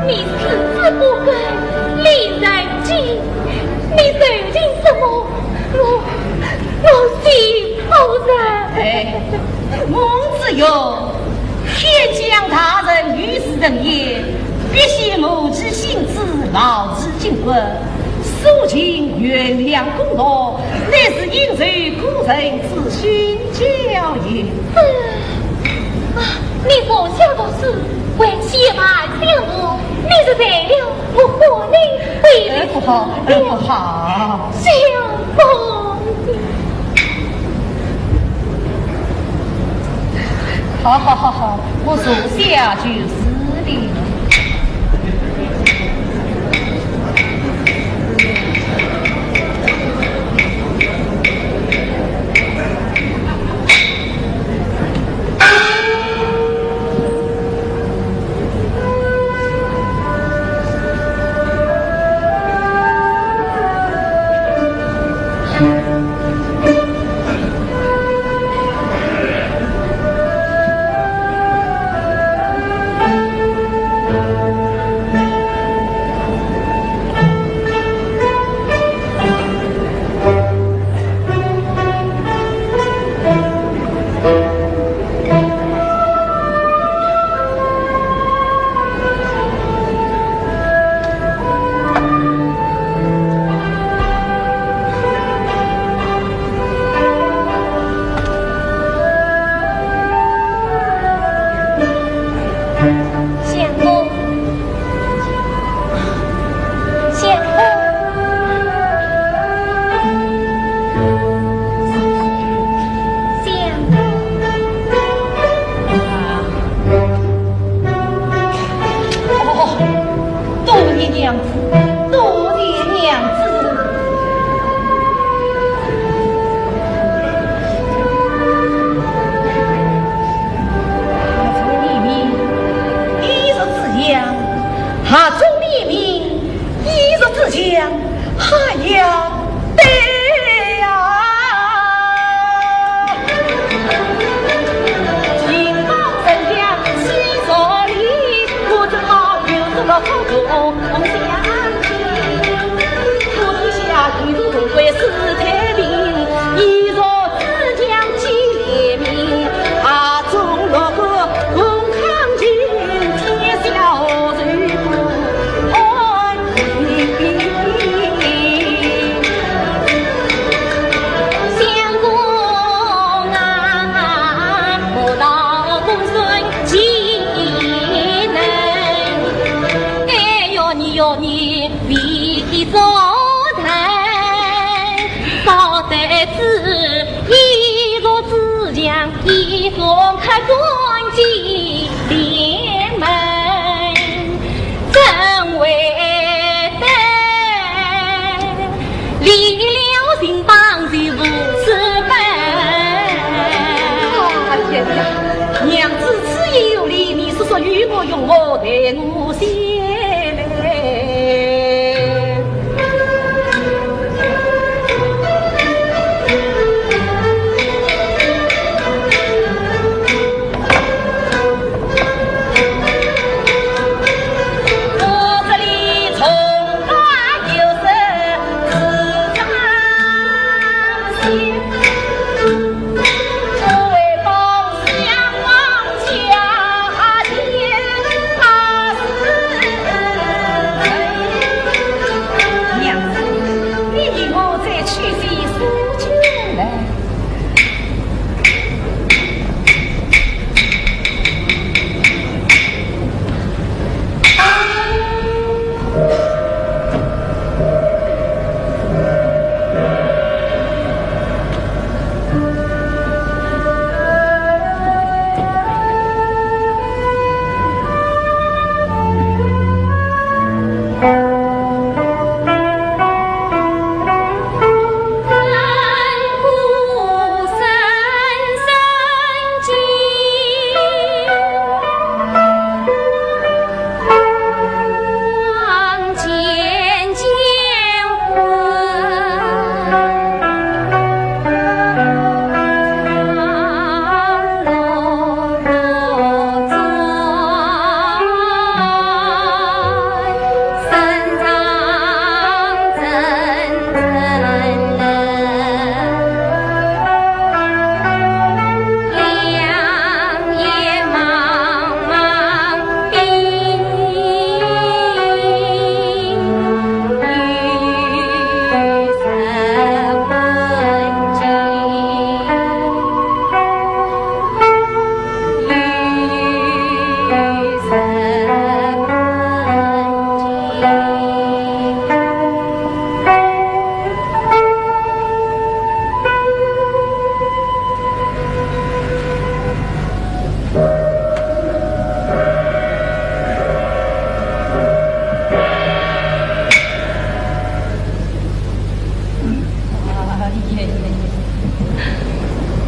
你是子不跟，你在听，你在听什么？我，我心好热。哎，孟子云，天将大任于斯人也，必先苦其心志，劳其筋骨，所尽元阳功劳，乃是应酬古人之心焦也。是啊，你所写的诗，为写满江河，你是在了 我和你背的，哎，不好，哎，不好。相公。好好好好，我坐下就是的。送客关起店门，怎会得离了情郎就无处奔？啊，天呀，娘子此言有理，你是说与我用我待我先来。 娘子，你与我再去些苏州来。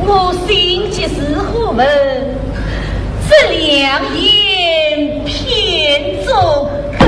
我心急似火焚，这两眼偏作梗。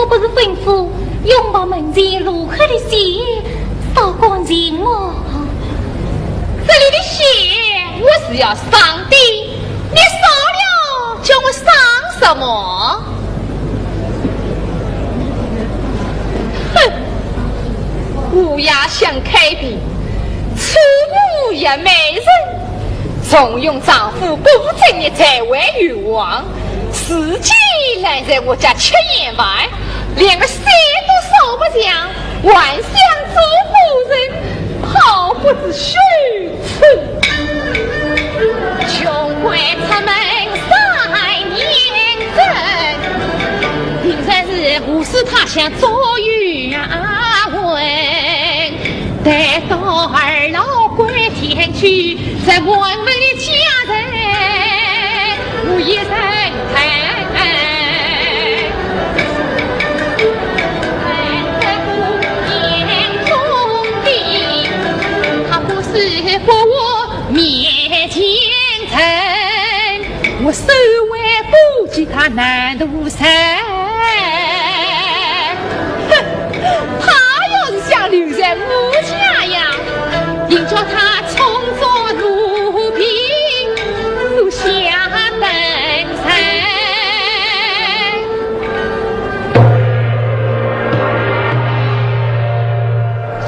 不是吩咐永保门前如何的血，扫干净哦。这里的血我是要赏的，你扫了叫我赏什么？哼，乌鸦想开屏，触目也没人。重用丈夫，不务正业，才为冤枉。自己来在我家吃闲饭，连个血都扫不像，还想做夫人，好不知羞耻。穷鬼出门三年整，平常时无事他乡做冤魂。 待到二老归天去，再问问你家人，无一人肯。在这姑娘中的，他不是不我面前人，我手挽不及他难度山。 哼，他要是想留在我家呀，定叫他充作奴婢，做下等人。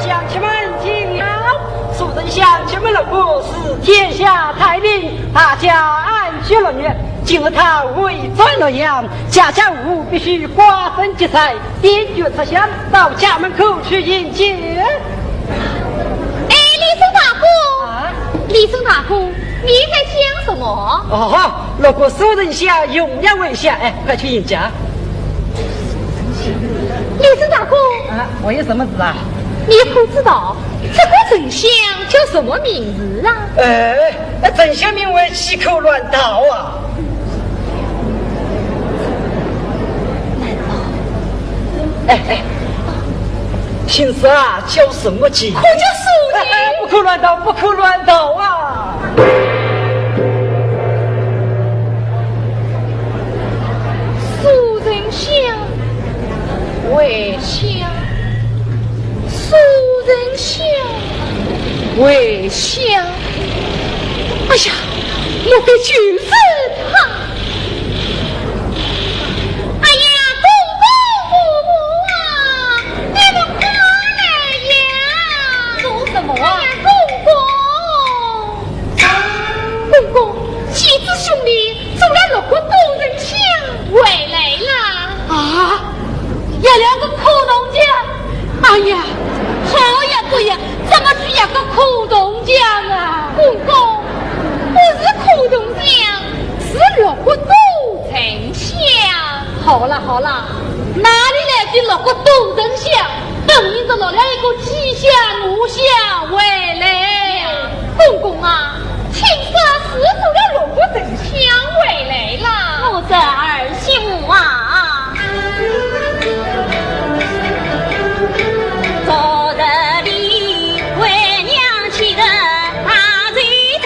乡亲们听了，素贞乡亲们的故事，天下太平，大家安居乐业。今日他回转洛阳， 家家户户必须挂灯结彩，点烛插香，到家门口去迎接。哎，李生大哥，啊？李生大哥，你在想什么？哦，路过素贞乡，荣耀为乡，哎，快去迎接。李生大哥，啊，我有什么事啊？你可知道这个镇乡叫什么名字啊？哎，镇乡名为七口乱道啊。 哎，哎，姓啥叫什么姐？可叫素贞。哎，哎，不可乱道，不可乱道啊！素贞乡，回乡，素贞乡，回乡。哎呀，莫非就是他？ 哎呀，公公婆婆啊，你们快来呀！做什么啊？哎呀，公公，公公，几子兄弟从那六国都城乡回来啦。啊？要两个苦铜匠？哎呀，好呀不呀，怎么是两个苦铜匠啊？公公，不是苦铜匠，是六国都 丞相。好了好了，哪里来的六国都丞相？分明是落了一个七相五相回来。公公啊，听说是做了六国丞相回来了。我这儿媳妇啊，昨日里为娘去的大水城，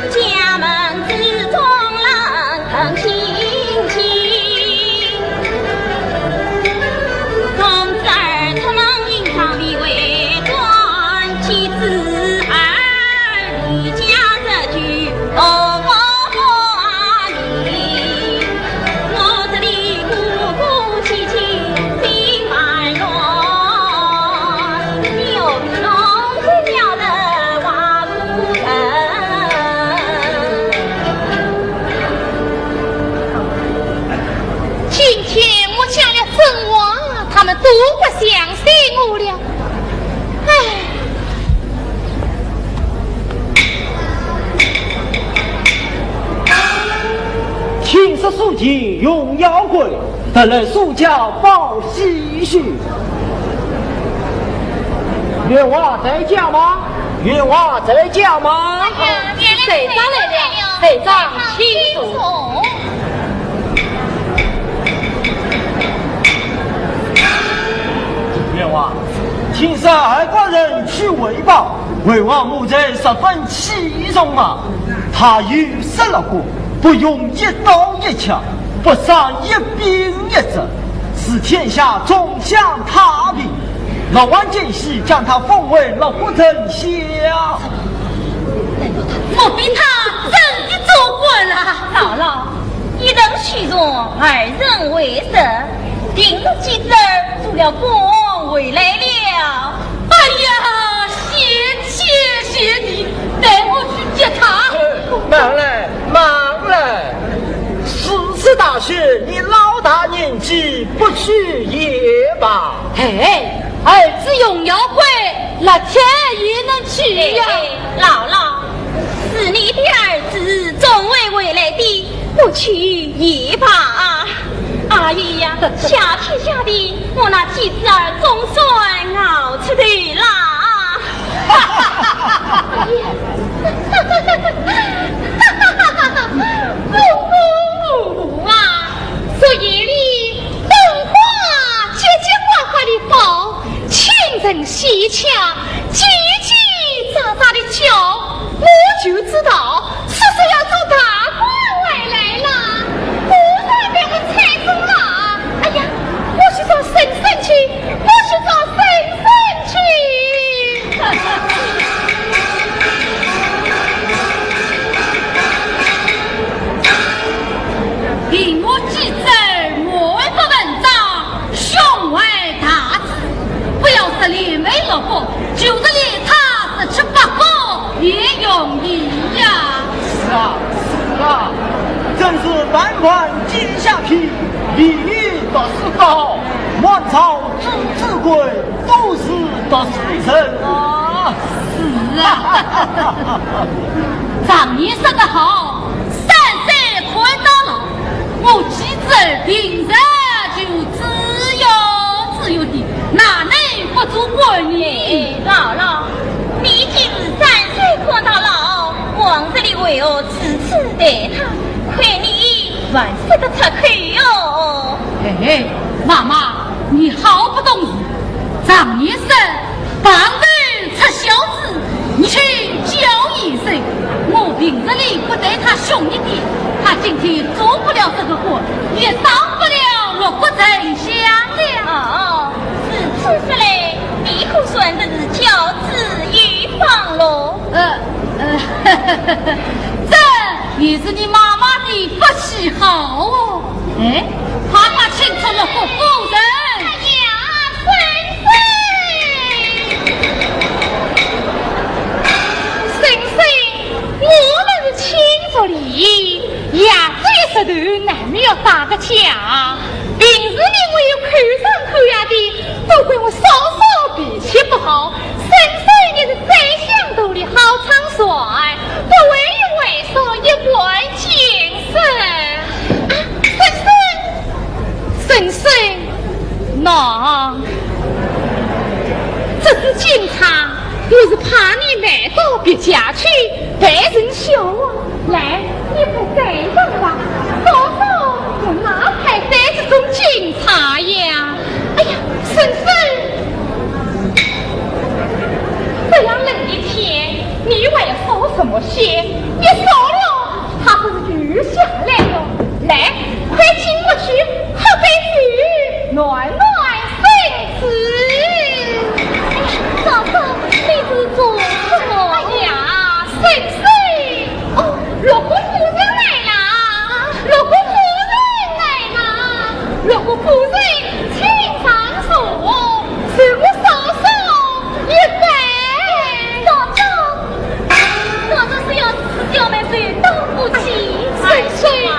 家门之中人很亲切。公子儿出门迎上礼为官，妻子儿离家这句多么欢喜。我这里孤孤栖栖心烦乱，有你同心了的话 今天我讲了真话，他们都不相信我了。唉。听说苏秦荣耀国，特来苏家报喜讯。 员外在家吗？员外在家吗？哎呀，谁家来了？谁家请坐。员外，听说二官人去汇报，魏王母子十分器重啊。他有十六个，不用一刀一枪，不伤一兵一卒，是天下总享太平，六万金息将他封为六国丞相。莫非他真的做官了？姥姥，一人许诺，二人为实，平日记者做了官回来了。哎呀，谢谢谢你，待我去接他。慢来，慢来，如此大雪，你老大年纪不去也罢。哎，儿子荣耀归，老天也能去呀。哎，哎，姥姥，是你的儿子终会回来的，不去也罢。阿姨呀，谢天谢地，我那继子儿总算熬出头啦。公公啊，昨夜里灯花节节呱呱地爆，清脆响彻，叽叽喳喳地叫，我就知道是谁要做大官回来了。果然被我猜中了。哎呀，我去找婶婶去，我去找婶婶去。平日记者，满腹文章，胸怀大志，不要说联袂六国，就是连他十七八国也容易呀。是啊，是啊，真是万般皆下品，唯有读书高，满朝朱子贵，都是读书人啊。是啊，常言说得好，三岁看到老，我记者平日就自由自由的，哪能不做官呢？哎，姥姥，你既是三岁看到老，往日里为何如此待他？亏你还说得出口哟。哎，妈妈，你好不懂事。常言说，旁头出孝子，无亲教贤婿。我平日里不待他凶一点，他今天做不了这个官，也当不了六国丞相了。哦，如此说来，你可算得是教子有方喽。呃，呃，这也是你妈妈的福气好哦。哎，快快请出六国夫人。哎呀，婶婶！婶婶，我们是亲族里，爷只有十头，难免要打个架。平日里我有口上口下的，都怪我嫂嫂脾气不好，婶婶也是宰相肚里好唱衰，不会有为所一般见识。啊，婶婶，婶婶，喏，这支金钗也是怕你卖到别家去，被人笑话。来，你不该上吧？嫂嫂，我哪配戴这种金钗呀？哎呀，婶婶，这样冷的天，你还要烧什么香？别烧了，它可是雨下来了。来，快进屋去，喝杯酒，暖暖身子。哎呀，嫂嫂，你是做什么？哎呀，婶婶，哦，六国夫人来啦！六国夫人来啦！六国夫人，请上座，受我嫂嫂一拜。嫂嫂，嫂嫂是要四小妹受到不起。哎呀，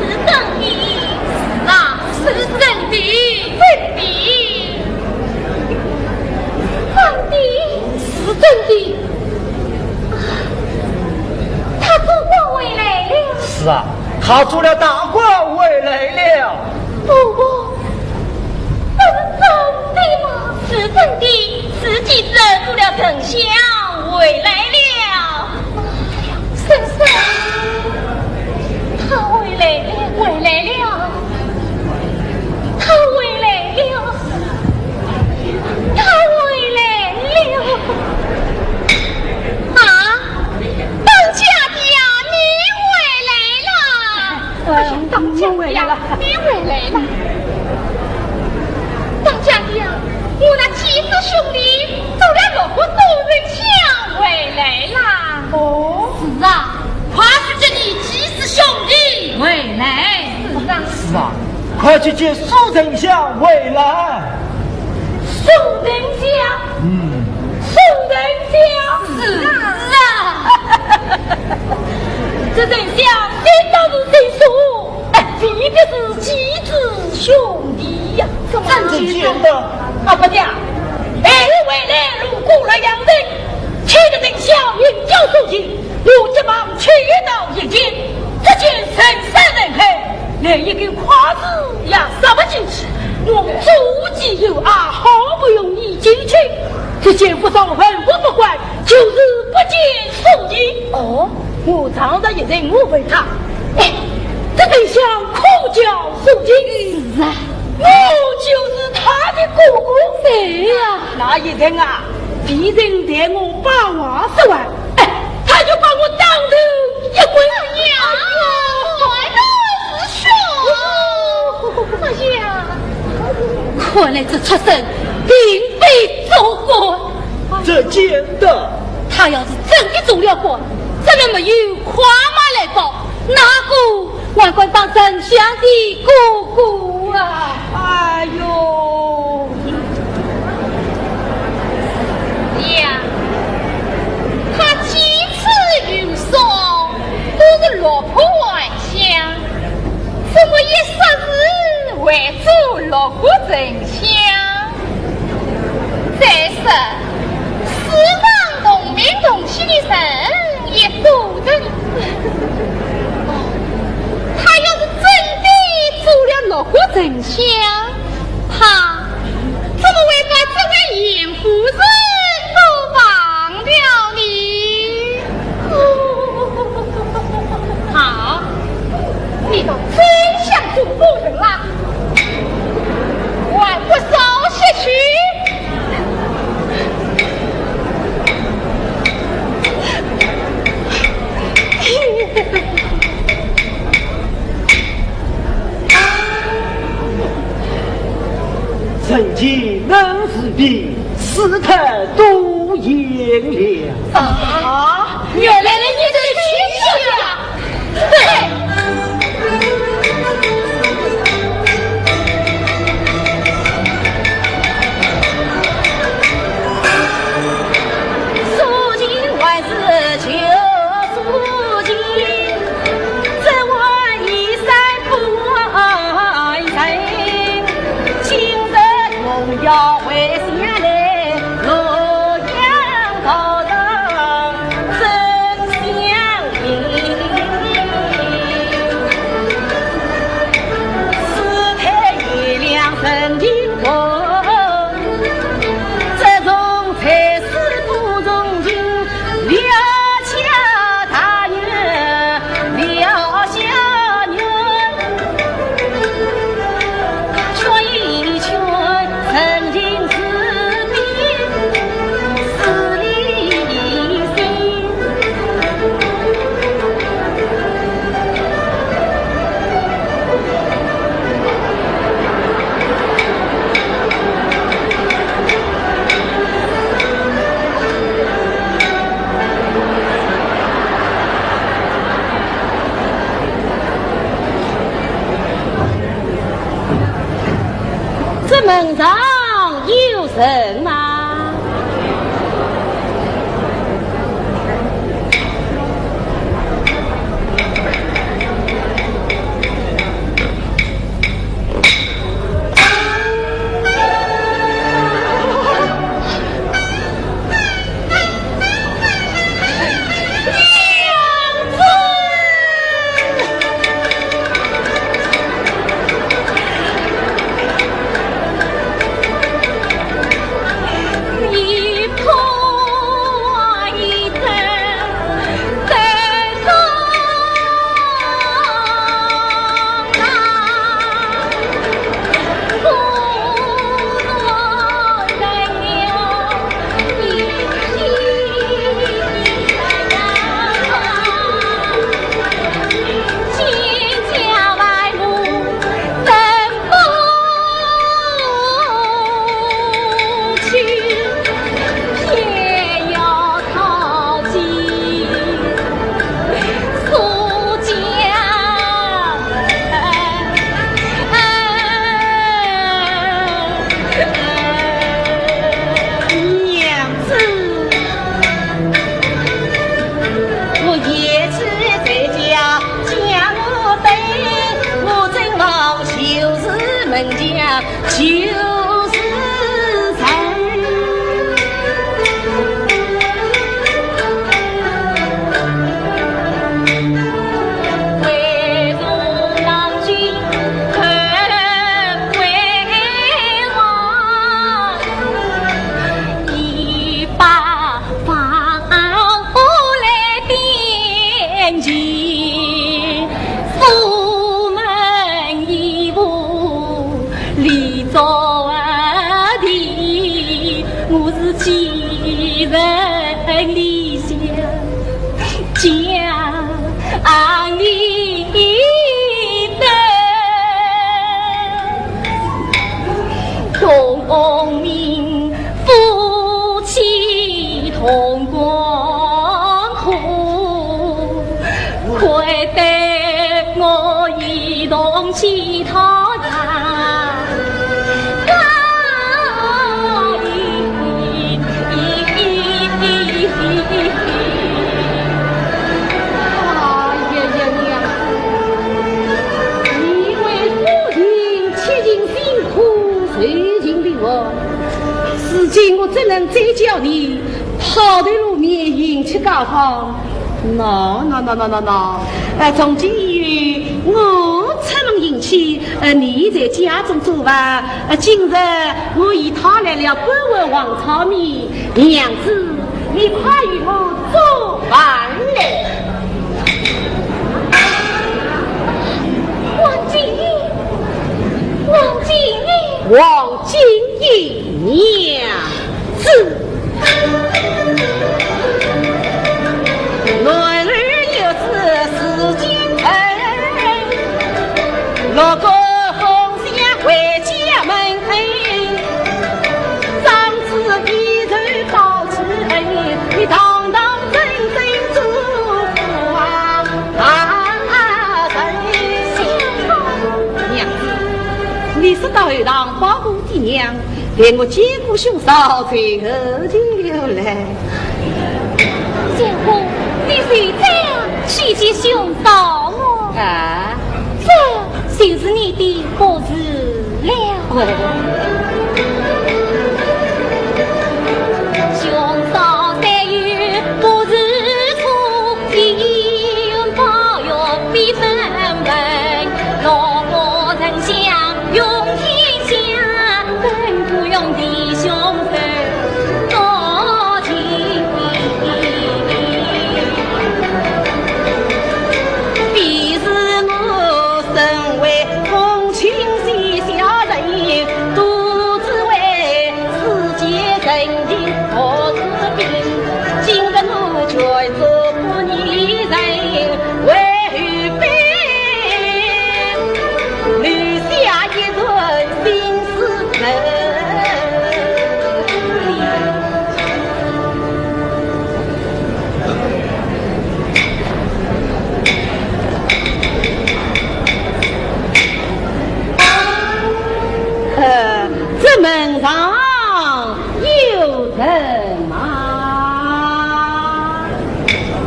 是真的。是啊，是真的。真的。真的。是真的。啊，他做官回来了。是啊，他做了大官回来了。婆婆，这是真的吗？是真的，是记者做了丞相回来了。哎呀，婶婶，他回来了，回来了，他回来了。他回来了。啊，当家的呀，你回来了。哎呀，当家的呀，你回来了。见苏丞相回来。苏丞相？嗯。苏丞相？是啊。这丞相真当是姓苏，哎，未必是其子兄弟呀。怎么？真正见得。啊，不假。哎，回来路过洛阳城，请得丞相饮酒送行。 我急忙去到一见，只见人山人海，连一根筷子也塞不进去。我左顾右盼，好不容易进去，只见不少文武百官，就是不见苏秦。哦，我撞着一人，我问他：“哎，这丞相可叫苏秦？”“是啊。”“我就是他的哥哥。”“谁呀？”“那一人啊，被人待我把话说完， 哎，他就把我当头一棍。”“哎呀，原来是兄。”“哎呀，看来这畜生并非做官。”“这见得。”“他要是真的做了官，怎么没有快马来报？那个 还敢当丞相的哥哥啊！”“哎呦，娘，他几次游说，都是落魄还乡，怎么一霎时会做六国丞相？再说，世上同名同姓的人也多着呢。他要是真的做了六国丞相，他怎么会把这位严夫人都忘掉呢？”“好，你倒真想做夫人啦，还不早些去！” “臣妾能自比，世态多严了。”“啊，原来你是亲戚呀！”“对。” 这门上有人吗？人家就是人。为父郎君可为我，一把 放我来点情，出门衣服里着的，我是寄人篱下，家里的。 功名夫妻同甘苦，快带我一同去讨呀！哎呀呀呀！你为父亲七情辛苦，受尽凌辱， 如今我怎能再叫你抛头露面，迎娶高房？喏，喏，喏，喏，喏，喏。呃，从今以后，我出门迎娶，呃，你在家中做饭。呃，今日我已讨来了半碗黄炒面，娘子，你快与我做饭来。王金英，王金英。 王金英娘子。男儿有事似金城，路过红墙回家门，长子一人报此恩，你堂堂正正做父啊！ 啊，娘子，你是到后堂保护爹娘，待我见过兄嫂，随后就来。相公，你是这样去见兄嫂么？啊，这就是你的不是了。哦。 呃，这门上有人吗？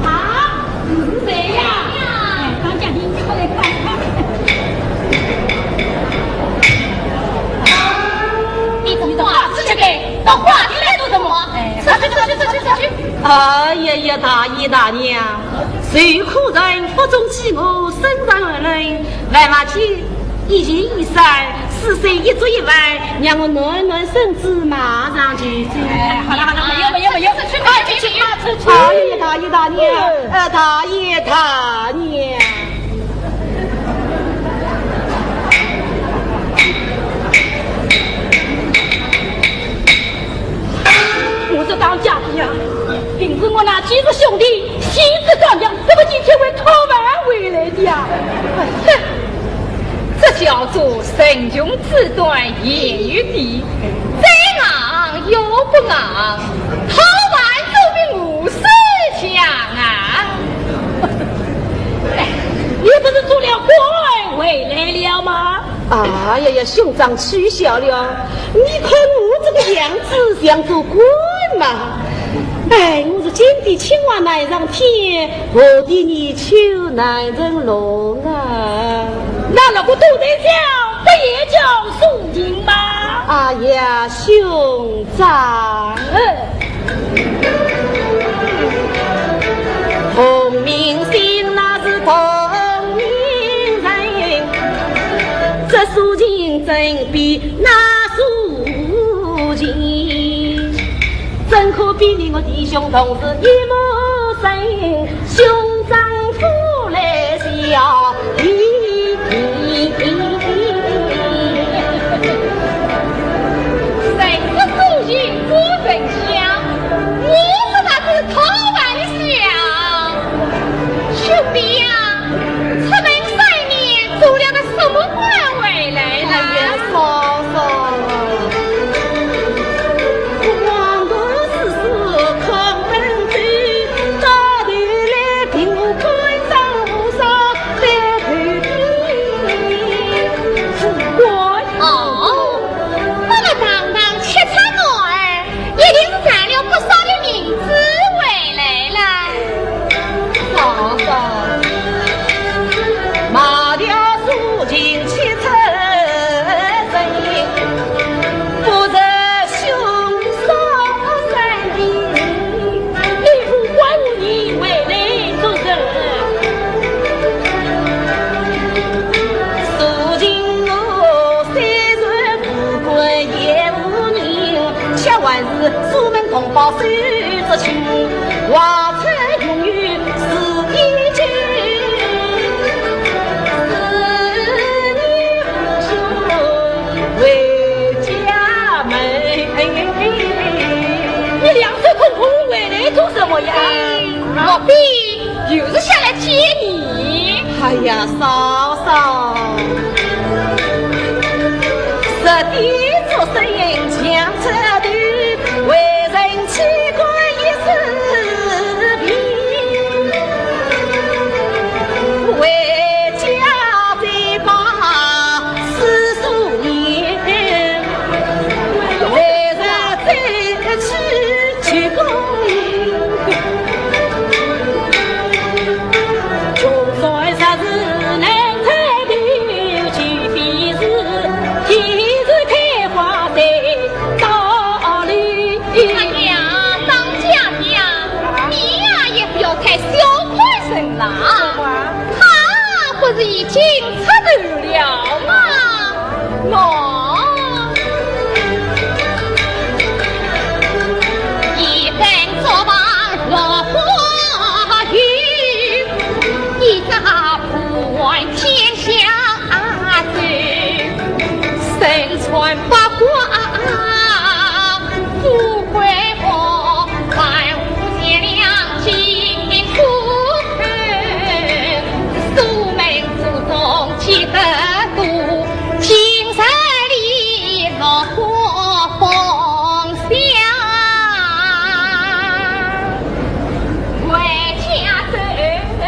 啊，是谁呀？哎，当家的，你快来看看。你这话出去给，到花厅来做什么？哎，出去，出去，出去，出去！哎呀呀，大爷大娘，受苦人腹中饥饿，身上寒冷，万万请 一钱一三，四水一粥一饭，让我暖暖身子，马上就走。哎，好了好了，没有没有没有，快去去，快去去。哎呀，大爷大娘，呃，大爷大娘。我是当家的呀，平时我那几个兄弟， 妻子断粮，怎么今天会讨饭回来的呀？哼，这叫做人穷志短，言语低，再硬又不硬，讨饭总比饿死强啊！哎，你不是做了官回来了吗？哎呀呀，兄长取笑了，你看我这个样子像做官吗？哎，我是今天青蛙难上天，何地泥鳅难成瓏啊？那那个杜丞相不也叫苏秦吗？哎呀，兄长。嗯。同名姓那是同名人，这苏秦怎比那苏秦？ 怎可比你我弟兄同是一母生，兄长呼来笑。谁是苏秦做丞相？我是那个讨饭的小兄弟呀。 出门三年，做了个什么官回来了？哎呀，嫂嫂啊，黄河四十空奔走，到头来凭我看张无双在头顶。富贵。哦，那么堂堂七尺男儿， 一定是赚了不少的银子回来了。嫂嫂，卖掉苏秦七尺人，不知兄嫂三人，你不管我，你回来做甚？苏秦我虽然 不过也无人，却还是苏门同胞手足亲，话出永远是一句，思念故乡回家门。你两手空空回来做什么呀？莫非 又是下来见你。哎呀，嫂嫂，十点钟声响彻头，为人妻管一世病，回家再把 四十年，来日再去求功名。穷酸实是难抬头，即便是天时开花在倒流。哎呀，当家的呀，你呀也不要太小看人了啊。 他不是已经出头了吗？喏，一本作房落花雨，一朝不安天下走，身穿八卦 富贵祸，万物皆两尽苦恨，苏门祖宗积德度，今日里落花风香。回家走。哎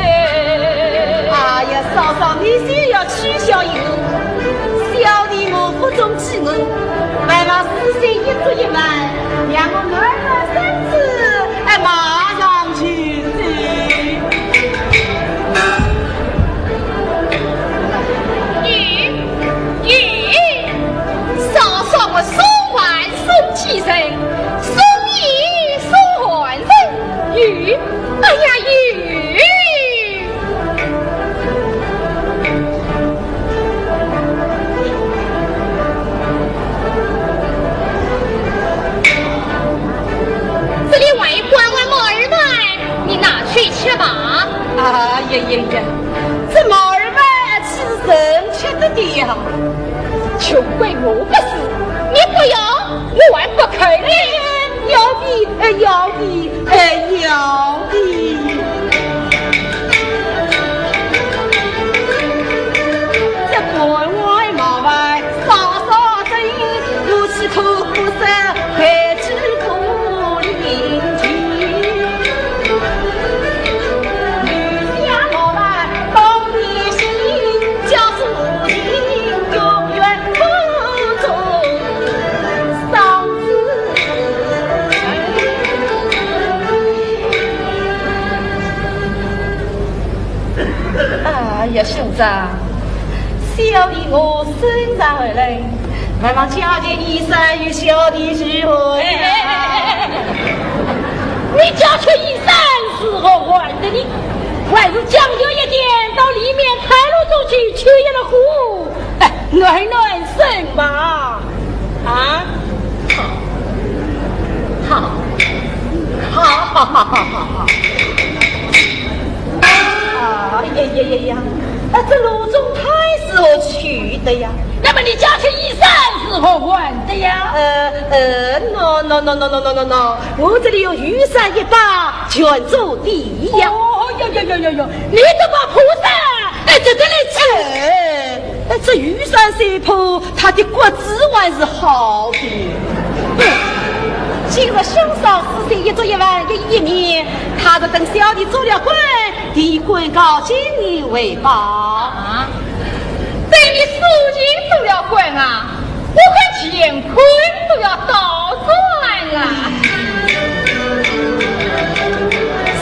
呀，嫂嫂，你先要 取笑于我，小弟我腹中饥饿，还望事先一粥一饭，让我暖暖身子，哎，马上就走。咦，咦，嫂嫂，我送饭送几人，送衣送汗人，咦，哎呀，咦。 这里还有半碗毛二饭，你拿去吃吧。哎呀呀呀，这毛二饭是人吃的的呀。穷鬼我不是，你不要，我还不肯。哎，要的，哎，要的。 哎呀，这关外麻烦，嫂嫂真有其苦不舍，回去不领情。留下麻烦，当你心，叫苏秦永远不做双子。哎呀，兄长，小弟我身上而来，还望家前医生与小弟叙话呀。你家前医生如何还得呢？还是讲究一点，到里面开路中去取一个壶，哎，暖暖身吧。啊？好，好，好，好，好，好，好，好。啊，呀呀呀呀，啊，这炉中炭是何处得呀？那么你家前医生是何处得呀？呃，呃，喏，喏，喏，我这里有雨伞一把，全做抵呀。哦，哟，哟，哟，哟，哟，你这把破伞，哎，这个来吃。哎，哎，这雨伞虽破，它的骨子还是好的。今日兄嫂四岁一粥一饭一衣一面，他若等小弟做了官， 的官高进你为报。啊，等你苏秦做了官啊，我看乾坤都要倒转啊。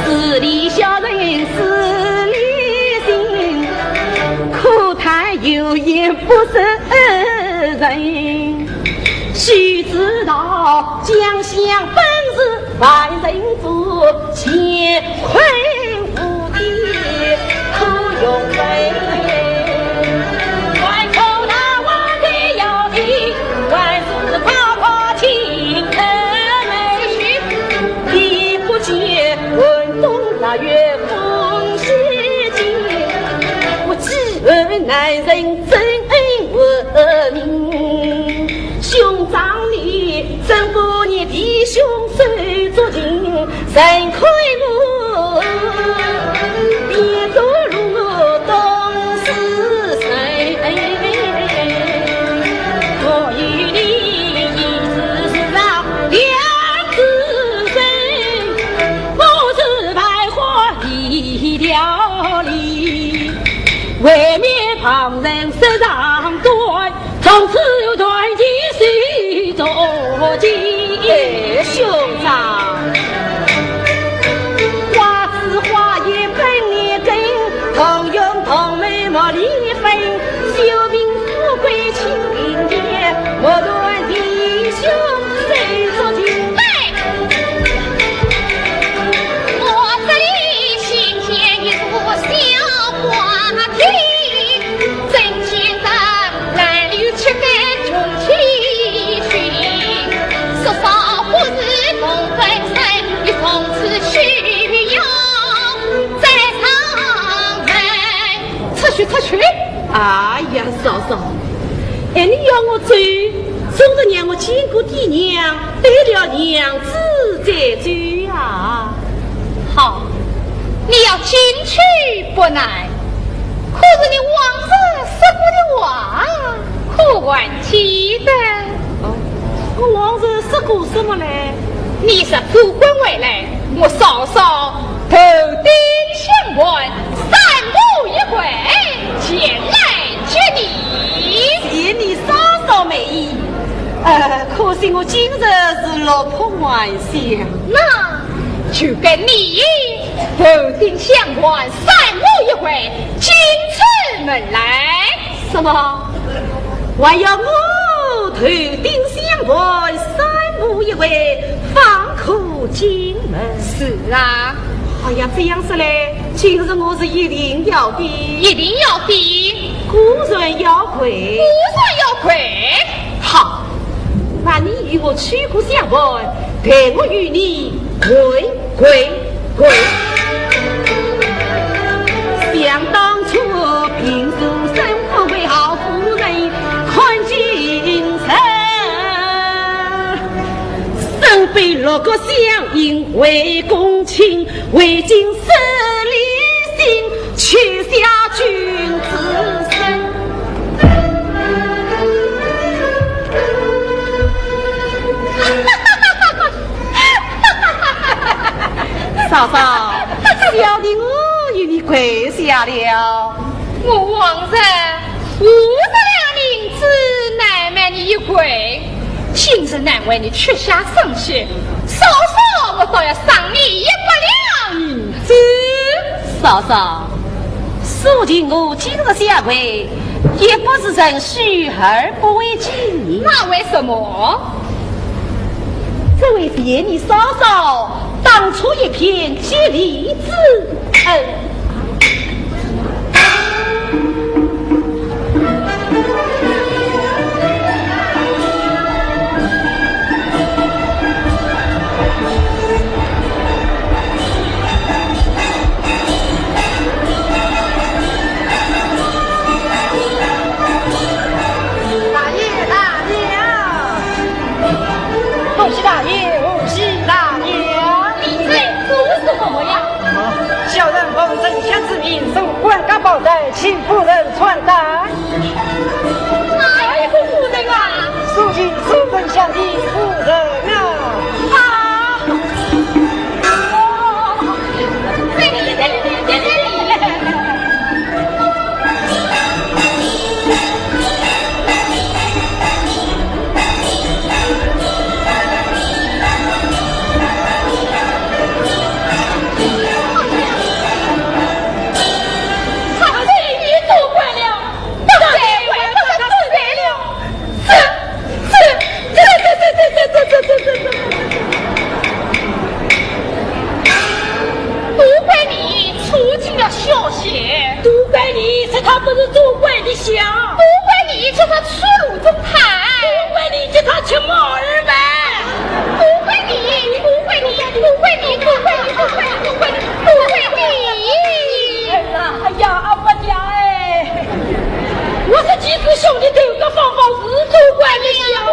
势利小人势利心，可叹有眼不识人。须知道将相本是 万人之嫌，困无地，可用飞。万口大王的要地，万事高高进门。你不见关东大雪封西京，我只恨男人真恩无名。兄长你怎不念弟兄 手足情，人看我，别做路东是谁？我与你一世是啊两世人，我是白花一条理，未免旁人说长短， 从此断其手足情。哎，兄长，花枝花叶本连根，同用同门莫离分，修平富贵清贫贱，莫断弟兄手足情。哎，我这里新建一座小花厅， 真见人来流七个穷奇群，说少不是同分身，你从此去要再上门。出去，出去！哎呀，嫂嫂，哎，你要我走，总得让我见过爹娘，拜了娘子再走啊。好，你要进去不难， 可是你往日说过的话，可还记得？哦，我往日说过什么嘞？你是做官回来，我嫂嫂头顶香盘，三步一跪，前来接你。谢你嫂嫂美意，呃，可惜我今日是落魄还乡。那就跟你 头顶香盘，三步一跪，进此门来。什么？还要我头顶香盘，三步一跪，方可进门？是啊。哎呀，这样说来，今日我是一定要的。一定要的。果然要跪。果然要跪。好， 那你与我取过香盘，待我与你跪跪跪。想当初，平素身为好夫人，看今日，身背六个香印为公卿，为今势利心，取下君子身。 嫂嫂，小弟我与你跪下了。我往日五十两银子难为你一跪，今日难为你屈下身去，嫂嫂，我倒要赏你一百两银子。嫂嫂，苏秦我今日相会，也不是趁虚而不为己。那为什么？只为谢你嫂嫂当初一片激励之恩。 大爷大娘！恭喜大爷，恭喜大娘！你这做什么呀？啊，小人奉丞相之命，送官家宝带，请夫人穿戴。哪一个夫人啊？苏秦，苏丞相的夫人啊。啊！ 这，这，这，都怪你出尽了小限。都怪你说他不是做官的相。都怪你叫他出炉中炭。都怪你叫他吃猫耳饭。都怪你，都怪你，都怪你，都怪你，都怪你，都怪你，都怪你。哎呀，哎呀，阿伯娘哎，我说几个兄弟头个方方是做官的相啊。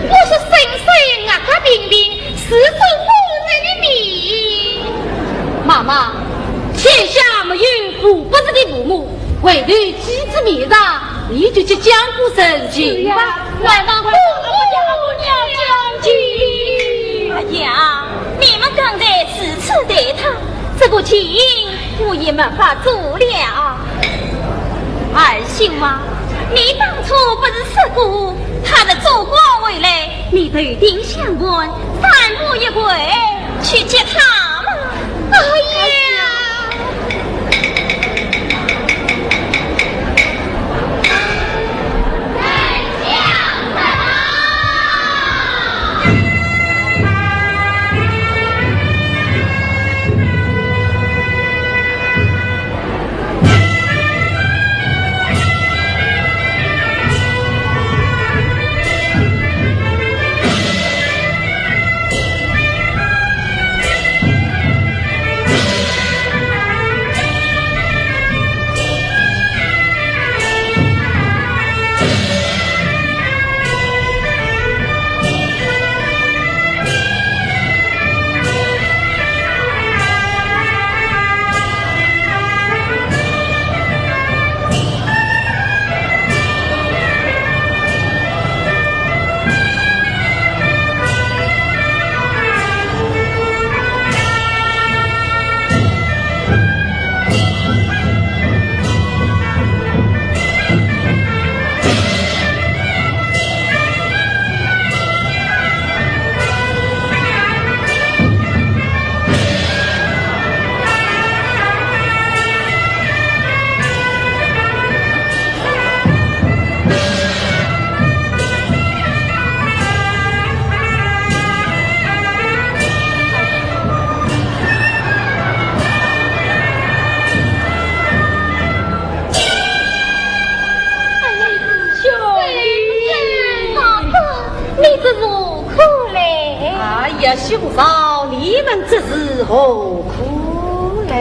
我说生生牙齿平平，是做夫人的命。妈妈，天下没有扶不直的父母，唯有妻子面上，你就去讲古神情吧。是呀，快快快，我家姑娘讲情。哎呀，你们刚才如此待她，这个情我也没法做了。儿媳妇啊，你当初不是说过 他的做官回来，你头顶香案，三步一跪，去接他吗？哎呀！哎呀，兄弟，大哥，你这如何来？哎呀，兄嫂，你们这是何苦来？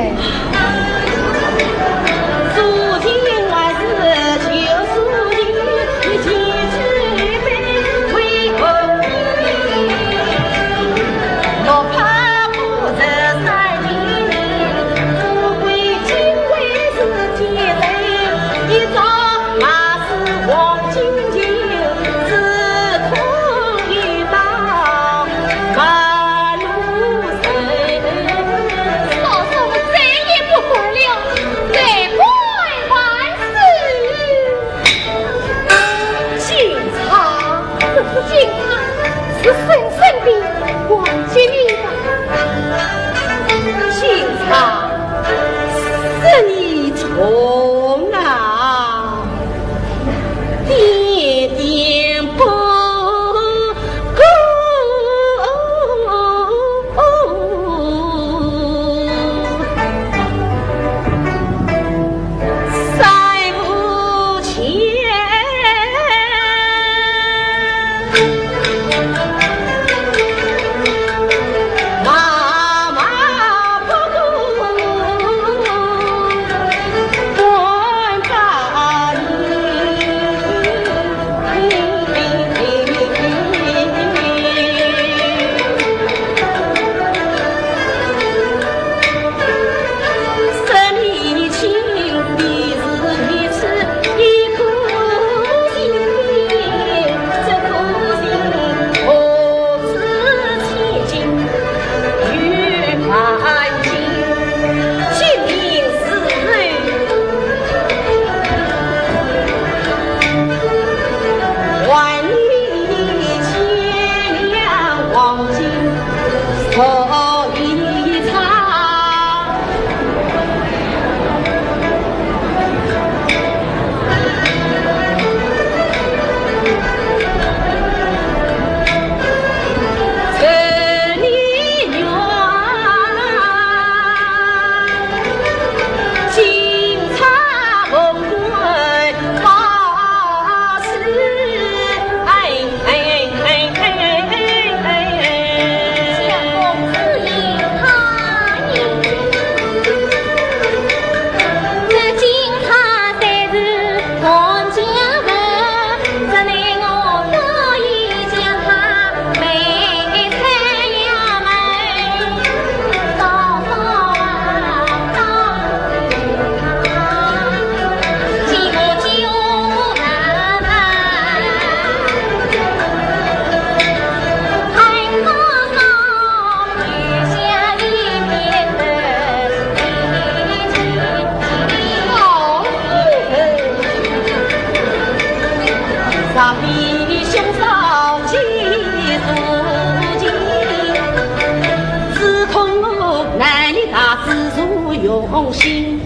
大子如用心，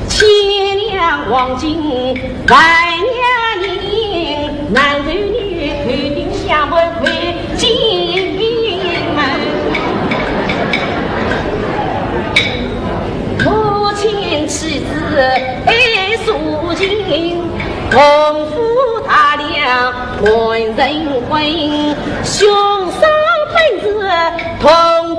千两黄金，万两银，男男女女，头顶香盘配金门。母亲妻子爱所敬，共赴大梁伴人归，兄嫂本是同